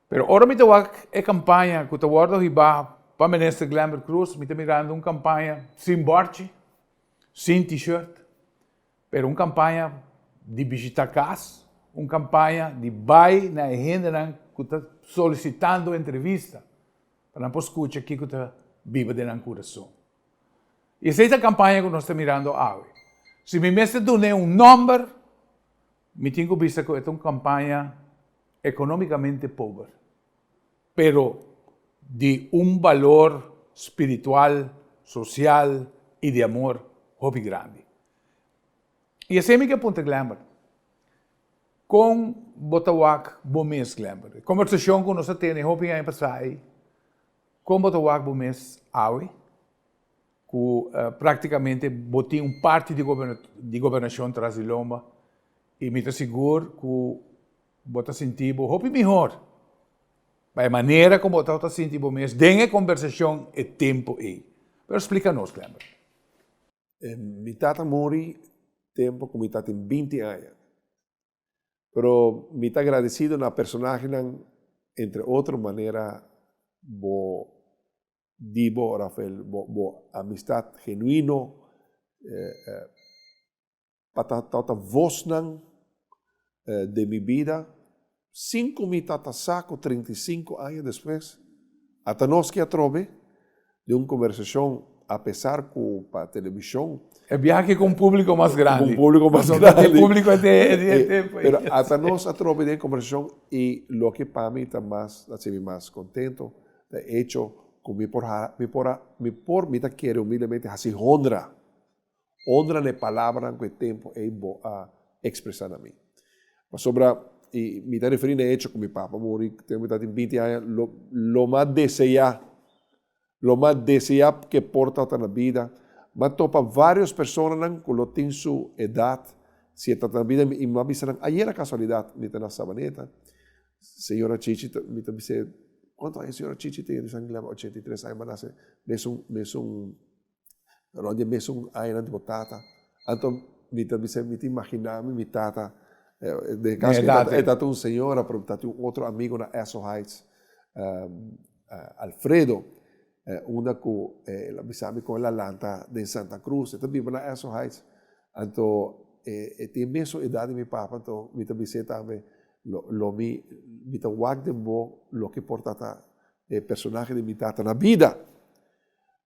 Pero ora mi ta wak e campaña cu ta wordo hiba pa Minister Glenbert Croes, mi ta mirando un campaña sin borchi, sin t-shirt, pero un campaña di bishita cas, un campaña di bay na e hendenan cu ta solicitando entrevista pa nan por scucha kico ta biba den nan curason. Y esey ta campaña cu nos ta mirando awe. Si mi mester dun'e un nomber, Mi tin ku bisa ku e ta un kampaña ekonómikamente pober, pero di un balor spiritual, sosial i di amor hopi grandi. I esei mi ke puntra Glenbert, kon bo ta wak bo mes, Glenbert? E kombersashon ku nos a tene hopi aña pasá ei, kon bo ta wak bo mes awe? Ku praktikamente bo tin un parti di gobernashon tras di lomba i mi ta sigur ku bo ta sinti bo hopi mihor pa e manera ku bo tabata sinti bo mes den e kombersashon e tempu ei. Pero splika nos, Glenbert. Mi tata muri tempu ku mi tatin binti aña. Pero mi ta agradesido na personahenan entre otro manera bo Di bo, Rafael, bo bo amistad genuino pa ta tabata vosnan den mi bida sin cu mi tata sa cu 35 aña despues ata nos ki atrobe den un conversacion apesar cu pa television. E biaha cu un publico mas grandi. Cu un publico mas grandi. E publico di e tempo ey. Pero ata nos atrobe den conversacion y loke pa mi ta mas, ta haci mi mas contento ta e hecho. ku mi por mi por a mi por mi ta kere humildemente hasi honra, honra na e palabranan ku e tempu ei bo a ekspresá na mi. Pasobra, i mi ta referí na e echo ku mi papa muri tempu mi tabatin binti aña, lo lo m'a deseá, lo m'a deseá ku e por tabata na bida. M'a topa vários personanan ku lo tin su edat, si e tabata na bida, i mi a bisa nan, ayera kasualidat mi ta na Sabaneta, Señora Chichi ta, mi ta bis'é, Cuanto aña señora Chichi tin? E di, San 83 aña, m'a nace mesun, mesun, rond di e mesun añanan di bo tata. Anto mi ta bis'é, mi ta imagina mi, mi tata, den e caso e tata, e tata un señora, pero mi tata tin un otro amigo na Esso Heights, Alfredo, unda cu el a bisa mi con el a lanta den Santa Cruz, e ta biba na Esso Heights. Anto e tin e mesun edad di mi papa, anto mi ta bis'é tambe, Lo lo mi mi ta wak den bo loke por ta ta e personahe di mi tata na bida.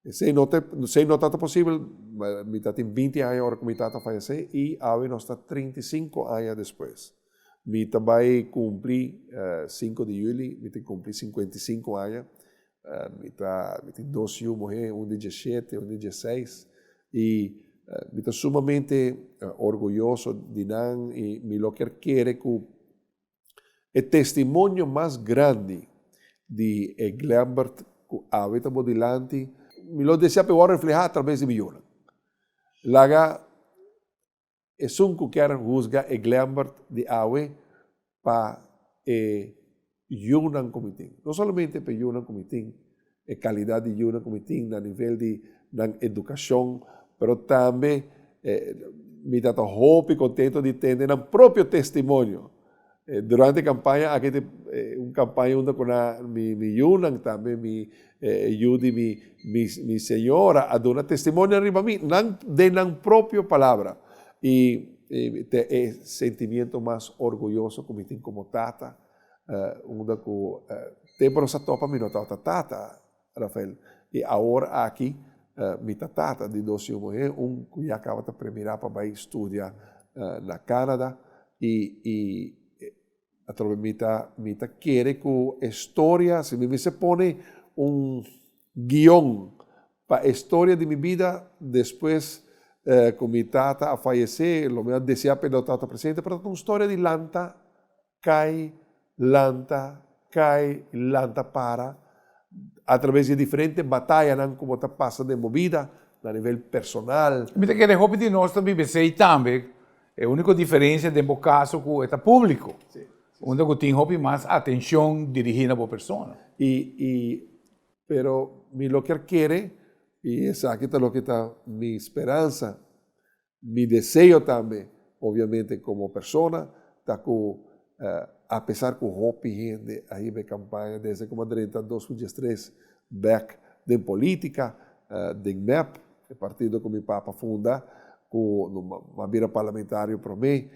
Esei no ta esei no tabata posibel, mi ta tin binti aña ora ku mi tata fayesé i awe nos ta 35 aña despues. Mi ta bai kumpli sinku di yuli mi ta kumpli 55 aña. Mi ta mi tin dos yu muhé, un di diesshete, un di diesseis i mi ta sumamente orguyoso di nan i mi lo kier kere ku e testimonio mas grandi di e Glembert ku awe ta bo dilanti, mi lo desea pa e wòrdu reflehá atrabes di mi yunan. Laga Esun ku kier husga e Glembert di awe pa e yunan ku mi tin. No solamente pa e yunan ku mi tin, e kalidat di yunan ku mi tin na nivel di nan edukashon, pero tambe mi ta ta hopi kontento di tende nan propio testimonio. Durante e kampaña aki ta un kampaña unda ku na mi mi yunan tambe mi e yu di mi mi señora a duna testimonio riba mi nan den nan propio palabra i ta e sentimiento mas orguyoso ku mi tin komo tata unda ku tempu nos a topa mi no tabata tata Rafael i awor aki mi ta tata di dos yu muhé, un ku ya kaba ta premirá pa bai studia na Canada i i atrobe mi ta mi ta kere ku e storia si mi mester pone un guion pa e storia di mi bida despues ku mi tata a fayesé lo mi a deseá pa e no tabata presente pero ta un storia di lanta Kai, lanta, kai, lanta para, atraves di e diferente batayanan ku bo ta pasa den bo bida, na nivel personal. Mi ta kere hopi di nos ta biba esei tambe, e uniko diferensia den bo kaso ku e ta públiko, unda ku tin hopi mas atenshon dirigí na bo persona. I, i, pero mi lo kier kere, i esaki ta loke ta mi speransa, Mi deseo tambe, obviamente como persona, ta cu apesar cu hopi hende a hiba e campaña desde cu a drenta 2013 bek den politica, den mep, e partido cu mi papa funda, cu a bira parlamentario prome,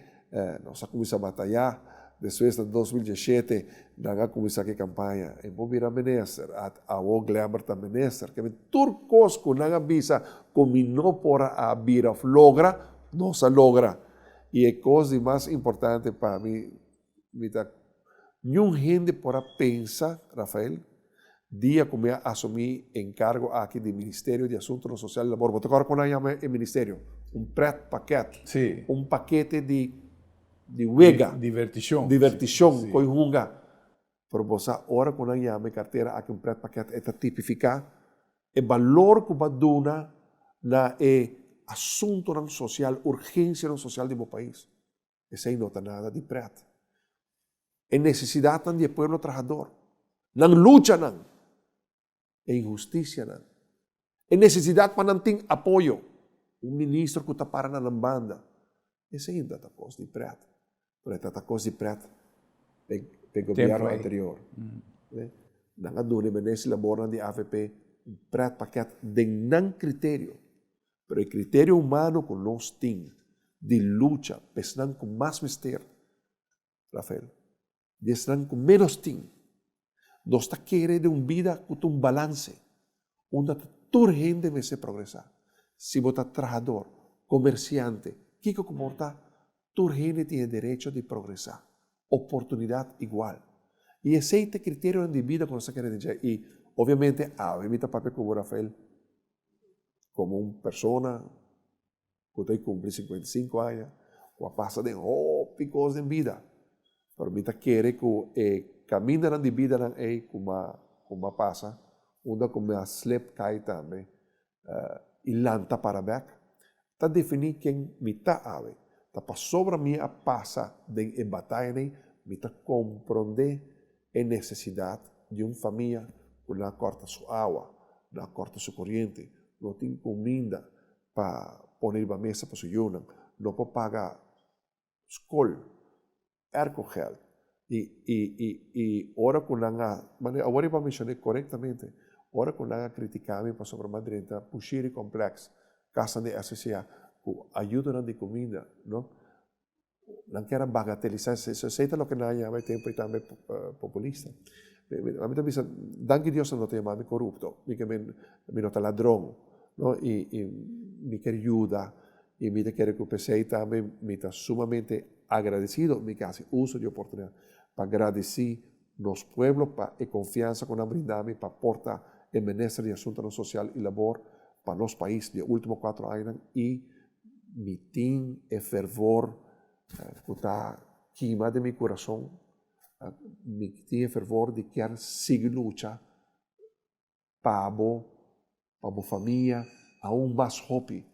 nos a cuminsa bataya, despues na 2017 nan a cuminsa cu e campaña, e bo bira minister, awo Glenbert ta minister, Tur kos ku nan a bisa ku mi no por a bira òf logra, nos a logra. I e kos di mas importante pa mi, mi ta, niun hende por a pensa, Rafael, dia ku mi a asumí enkargo aki di Ministerio di Asuntunan Sosial i Labor, bo ta kòrda kon nan yama e ministerio? Un pretpakket, un pakete di di wega, Divertishon. Divertishon, koi hunga. Pero bo sa ora ku nan yama e kartera aki un pretpakket e ta tipifiká e balor ku bo a duna na e asuntunan sosial, urgensianan sosial di bo pais. Esei no ta nada di pret. E nesesidatnan di e pueblo trahador, nan luchanan, e inhustisianan, e nesesidat pa nan tin apoyo, un minister ku ta para na nan banda, esei no ta kos di pret, pero e ta ta kos di pret p'e gobièrnu anterior. Nan a duna e minister di labornan di avp un pret pakèt den nan kriterio, pero e kriterio humano ku nos tin di lucha p'esnan ku mas mester, Rafael, di esnan ku ménos tin. Nos ta kere den un bida ku ta un balanse, unda ta tur hende mester progresá. Si bo ta trahador, komersiante, kiko ku por ta, tur hende tin e derecho di progresá. Oportunidat igual. I esei ta e kriterionan di bida ku nos ta kere den dje. I obviamente awe mi ta papia ku bo Rafael komo un persona ku ta kumpli 55 aña, ku a pasa den hopi kos den bida. Pero mi ta kere ku e kamindanan di bidanan ei ku m'a ku m'a pasa, unda ku mi a slip kai tambe i lanta para bek, ta definí ken mi ta awe. Ta pasobra mi a pasa den e batayanan mi ta komprondé e nesesidat di un famia ku nan a kòrta su awa, nan a kòrta su koriente, no tin kuminda pa pone riba mesa pa su yunan, no por paga skol, airco geld. I i i i ora ku nan a, mane awor riba menshoné korektamente, ora ku nan a kritiká mi pasobra mi a drenta Bushiri Complex, kasnan di SCCA, ku ayudonan di kuminda, no, nan kier a bagatelisá esei, so esei ta loke nan a yama e tempu ei tambe populista. Mi ta bisa, danki Dios nan no ta yama mi korupto, mi ke men mi no ta ladron, no, i i mi kier yuda I mi ta kere ku p'esei tambe mi ta sumamente agradesido, mi ke hasi uso di oportunidat pa gradisí nos pueblo pa e konfiansa ku nan brinda mi pa porta e Minister di Asuntonan Sosial i Labor pa nos pais di e ultimo kuatro añanan i mi tin e fervor ku ta kima den mi kurason, mi tin e fervor di kier sigui lucha pa bo, pa bo famia, aun mas hopi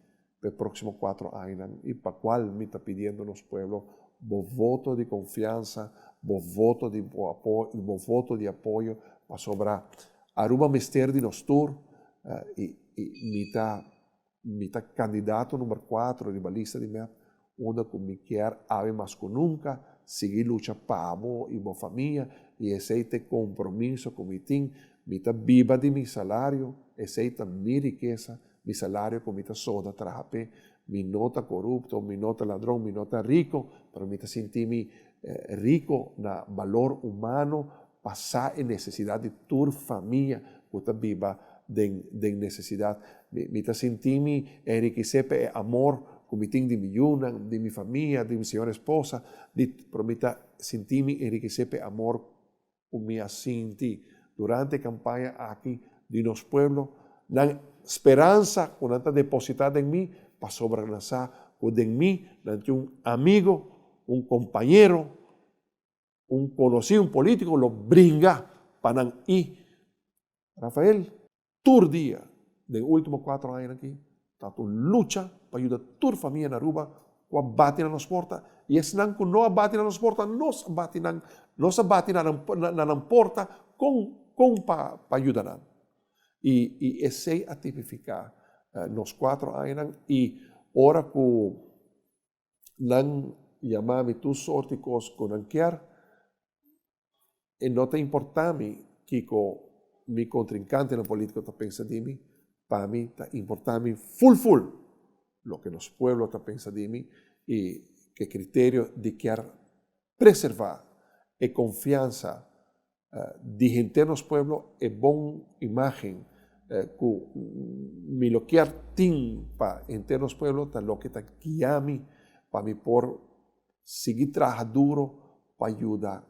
pa e próksimo kuatro añanan i pa kual mi ta pidiendo nos pueblo bo voto di konfiansa, bo voto di bo apoyo, bo voto di apoyo pasobra Aruba mester di nos tur i i mi ta mi ta kandidato number kuatro riba lista di mep unda ku mi kier awe mas ku nunka sigui lucha pa bo i bo famia i esei ta e kompromiso ku mi tin. Mi ta biba di mi salario, esei ta mi rikesa, mi salario ku mi ta soda traha p'e. Mi no ta korupto, mi no ta ladron, mi no ta riko, pero mi ta sinti mi riko na balor humano pa sa e nesesidat di tur famia ku ta biba den den nesesidat. Mi mi ta sinti mi enrikisé pa e amor ku mi tin di mi yunan, di mi famia, di mi señora esposa, di pero mi ta sinti mi enrikisé pa e amor ku mi a sinti durante e kampaña aki di nos pueblo, nan speransa ku nan ta depositá den mi pasobra nan sa ku den mi nan tin un amigo, un kompañero, Un konosí un polítiko lo bringa pa nan i Rafael tur dia den último kuatro añanan aki ta un lucha pa yuda tur famia na Aruba ku a bati na nos porta i esnan ku no a bati na nos porta nos a bati nan nos a bati na na nan porta kon kon pa pa yuda nan i i esei a tipifiká nos kuatro añanan i ora ku Nan yama mi tur sort di kos ku nan kier. E no ta importá mi kiko mi kontrinkantenan polítiko ta pensa di mi, pa mi ta importá mi ful ful loke nos pueblo ta pensa di mi i ke kriterio di kier preservá e konfiansa di henter nos pueblo e bon imagen cu mi lo kier tin pa henter nos pueblo ta loke ta guia mi pa mi por sigui traha duro pa yuda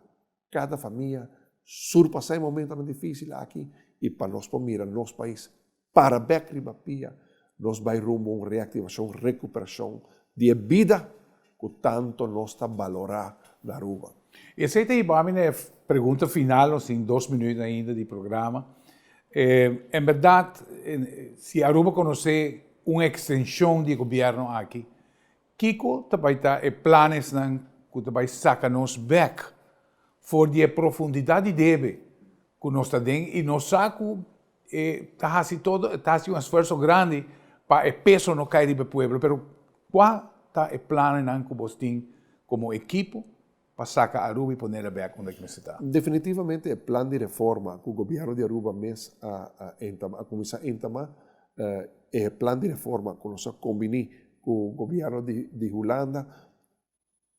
cada famia surpasa e momentonan dificil aki y pa nos por mira nos pais para bek riba pia, nos bai rumbo un reactivacion, recuperacion di e bida cu tanto nos ta balora na Aruba. Esey ta hiba mi na e pregunta final, nos tin dos minuut ainda di programa. En berdad, si Aruba conoce un extension di e gobierno aki, kico ta bai ta e planesnan cu ta bai saca nos bek for di e profundidad di debe cu nos ta den y nos sa cu E ta hasi todo, e ta hasi un esfuerso grandi pa e peso no kai riba e pueblo, pero kua ta e planennan ku bos tin komo ekipo pa saka Aruba i ponela bek unda ki mester ta? Definitivamente e plan di reforma ku gobièrnu di Aruba mes a a entama, a kuminsá entama, e plan di reforma ku nos a kombiní ku gobièrnu di di Hulanda,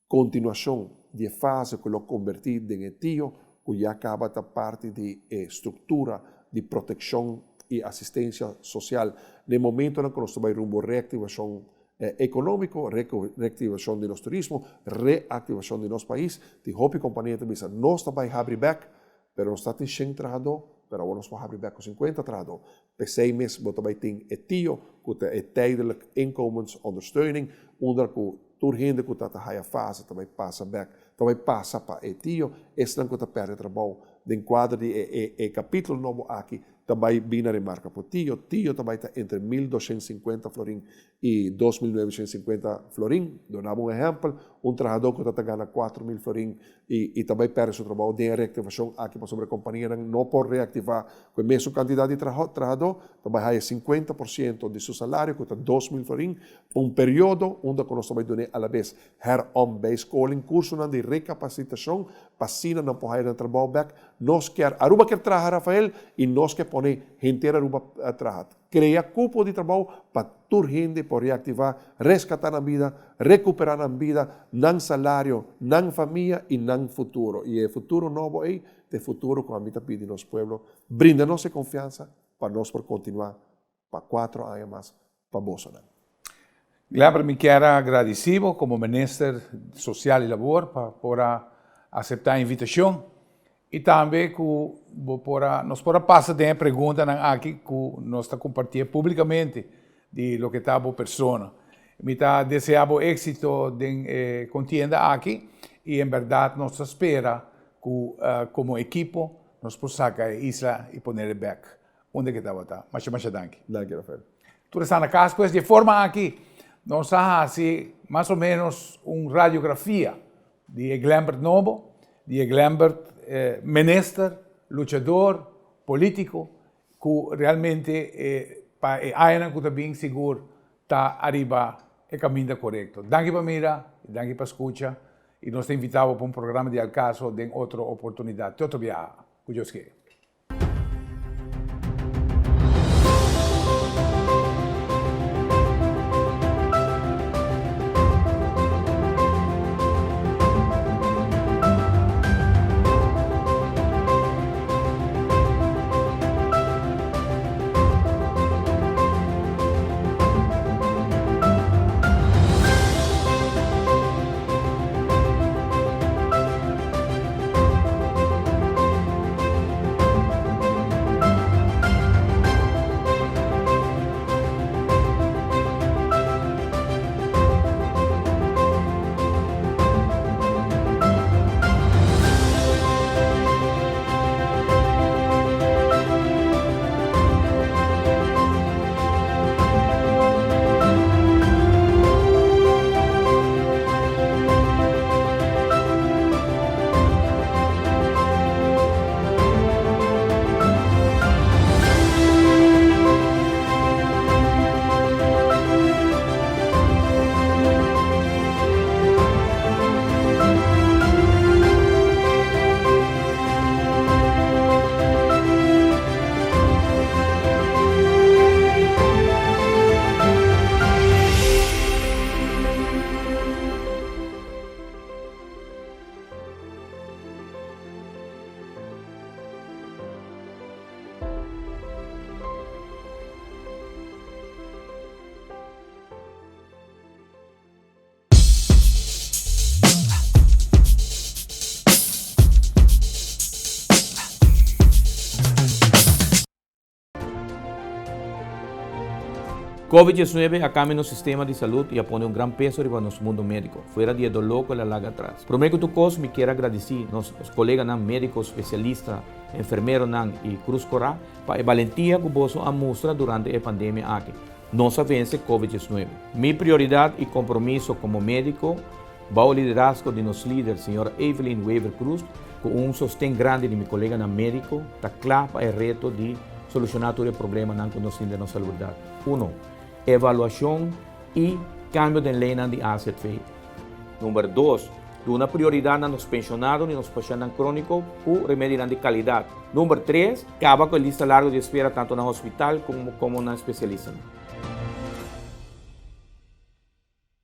Kontinuashon di e fase ku lo kombertí den e tio ku ya kaba ta parti di e struktura di protekshon i asistensia sosial na e momentonan ku nos ta bai rumbo reaktivashon ekonómiko, reaktivashon di nos turismo, reaktivashon di nos pais. Tin hopi kompania ta bisa nos ta bai habri bèk. Pero nos ta tin shen trahadó, pero awor nos por habri bek ku sinkuenta trahadó. P'esei mes bo ta bai tin e tio ku ta e tijdelijk inkomensondersteuning, unda ku tur hende ku ta ta haya fase ta bai pasa bek, ta bai pasa pa e tio, esnan ku ta pèrdè trabou den kuadro di e e e kapítulo nobo aki ta bai bin na remarka por tio. Tio ta bai ta entre 1250 florin i 2950 florin. Dor daba un ehèmpel, un trahadó ku ta ta gana 4000 florin i i ta bai pèrdè su trabou den e reaktivashon aki pasobra e kompanianan no por reaktivá ku e mesun kantidat di trahadó, ta bai haya 50% di su salario ku ta 2000 florin pa un periodo unda ku nos ta bai dun'é alabes heronbijscholing, kursonan di rekapasitashon pa asina nan por haya nan trabou bèk. Nos kier Aruba kier traha Rafael i nos ke pone henter Aruba traha. Krea kupo di trabou pa tur hende por reaktivá, reskatá nan bida, rekuperá nan bida, nan salario, nan famia i nan futuro. I e futuro nobo ei ta e futuro ku ami ta pidi nos pueblo brinda nos e konfiansa pa nos por kontinuá pa kuatro aña mas pa bosonan. Glenber, mi kier a gradisí bo komo Minister Sosial i Labor pa por a aseptá e invitashon i tambe ku bo por a, nos por a pasa den e preguntanan aki ku nos ta kompartié públikamente di loke ta bo persona. Mi ta deseá bo éksito den e kontienda aki i en bèrdat nos ta spera ku komo ekipo nos por saka e isla i ponele bèk unda ke tabata. Masha masha danki. Danki Rafael. Tur esnan na kas pues di e forma aki nos a hasi mas o menos un radiografia di e Glenbert nobo, di e Glenbert minister, luchador, politico cu realmente pa e añanan cu ta bin sigur ta ariba e caminda corecto. Danki pa mira y danki pa scucha y nos ta invita bo pa un programa di Al Caso den otro oportunidad. Te otro biaha. Cu Dios kere. Covid 19 a cambia nos sistema di salud y a pone un gran peso riba nos mundo medico, fuera di e dolor cu el a laga atras. Prome cu tur cos mi kier a gradici nos coleganan medico, specialista, enfermeronan y Cruz Cora pa e balentia cu boso a mustra durante e pandemia aki. Nos a vence Covid 19. Mi prioridad y compromiso como medico, bao liderazgo di nos lider Señora Evelyn Wever-Croes, cu un sosten grandi di mi coleganan medico, ta cla pa e reto di soluciona tur e problemanan cu nos tin den nos salubridad. Uno, evaluacion y cambio den leynan di AZV. Number dos, duna prioridad na nos pensionadonan y nos pashentnan cronico cu remedinan di calidad. Number tres, caba cu e lista largo di espera tanto na hospital como na especialistanan.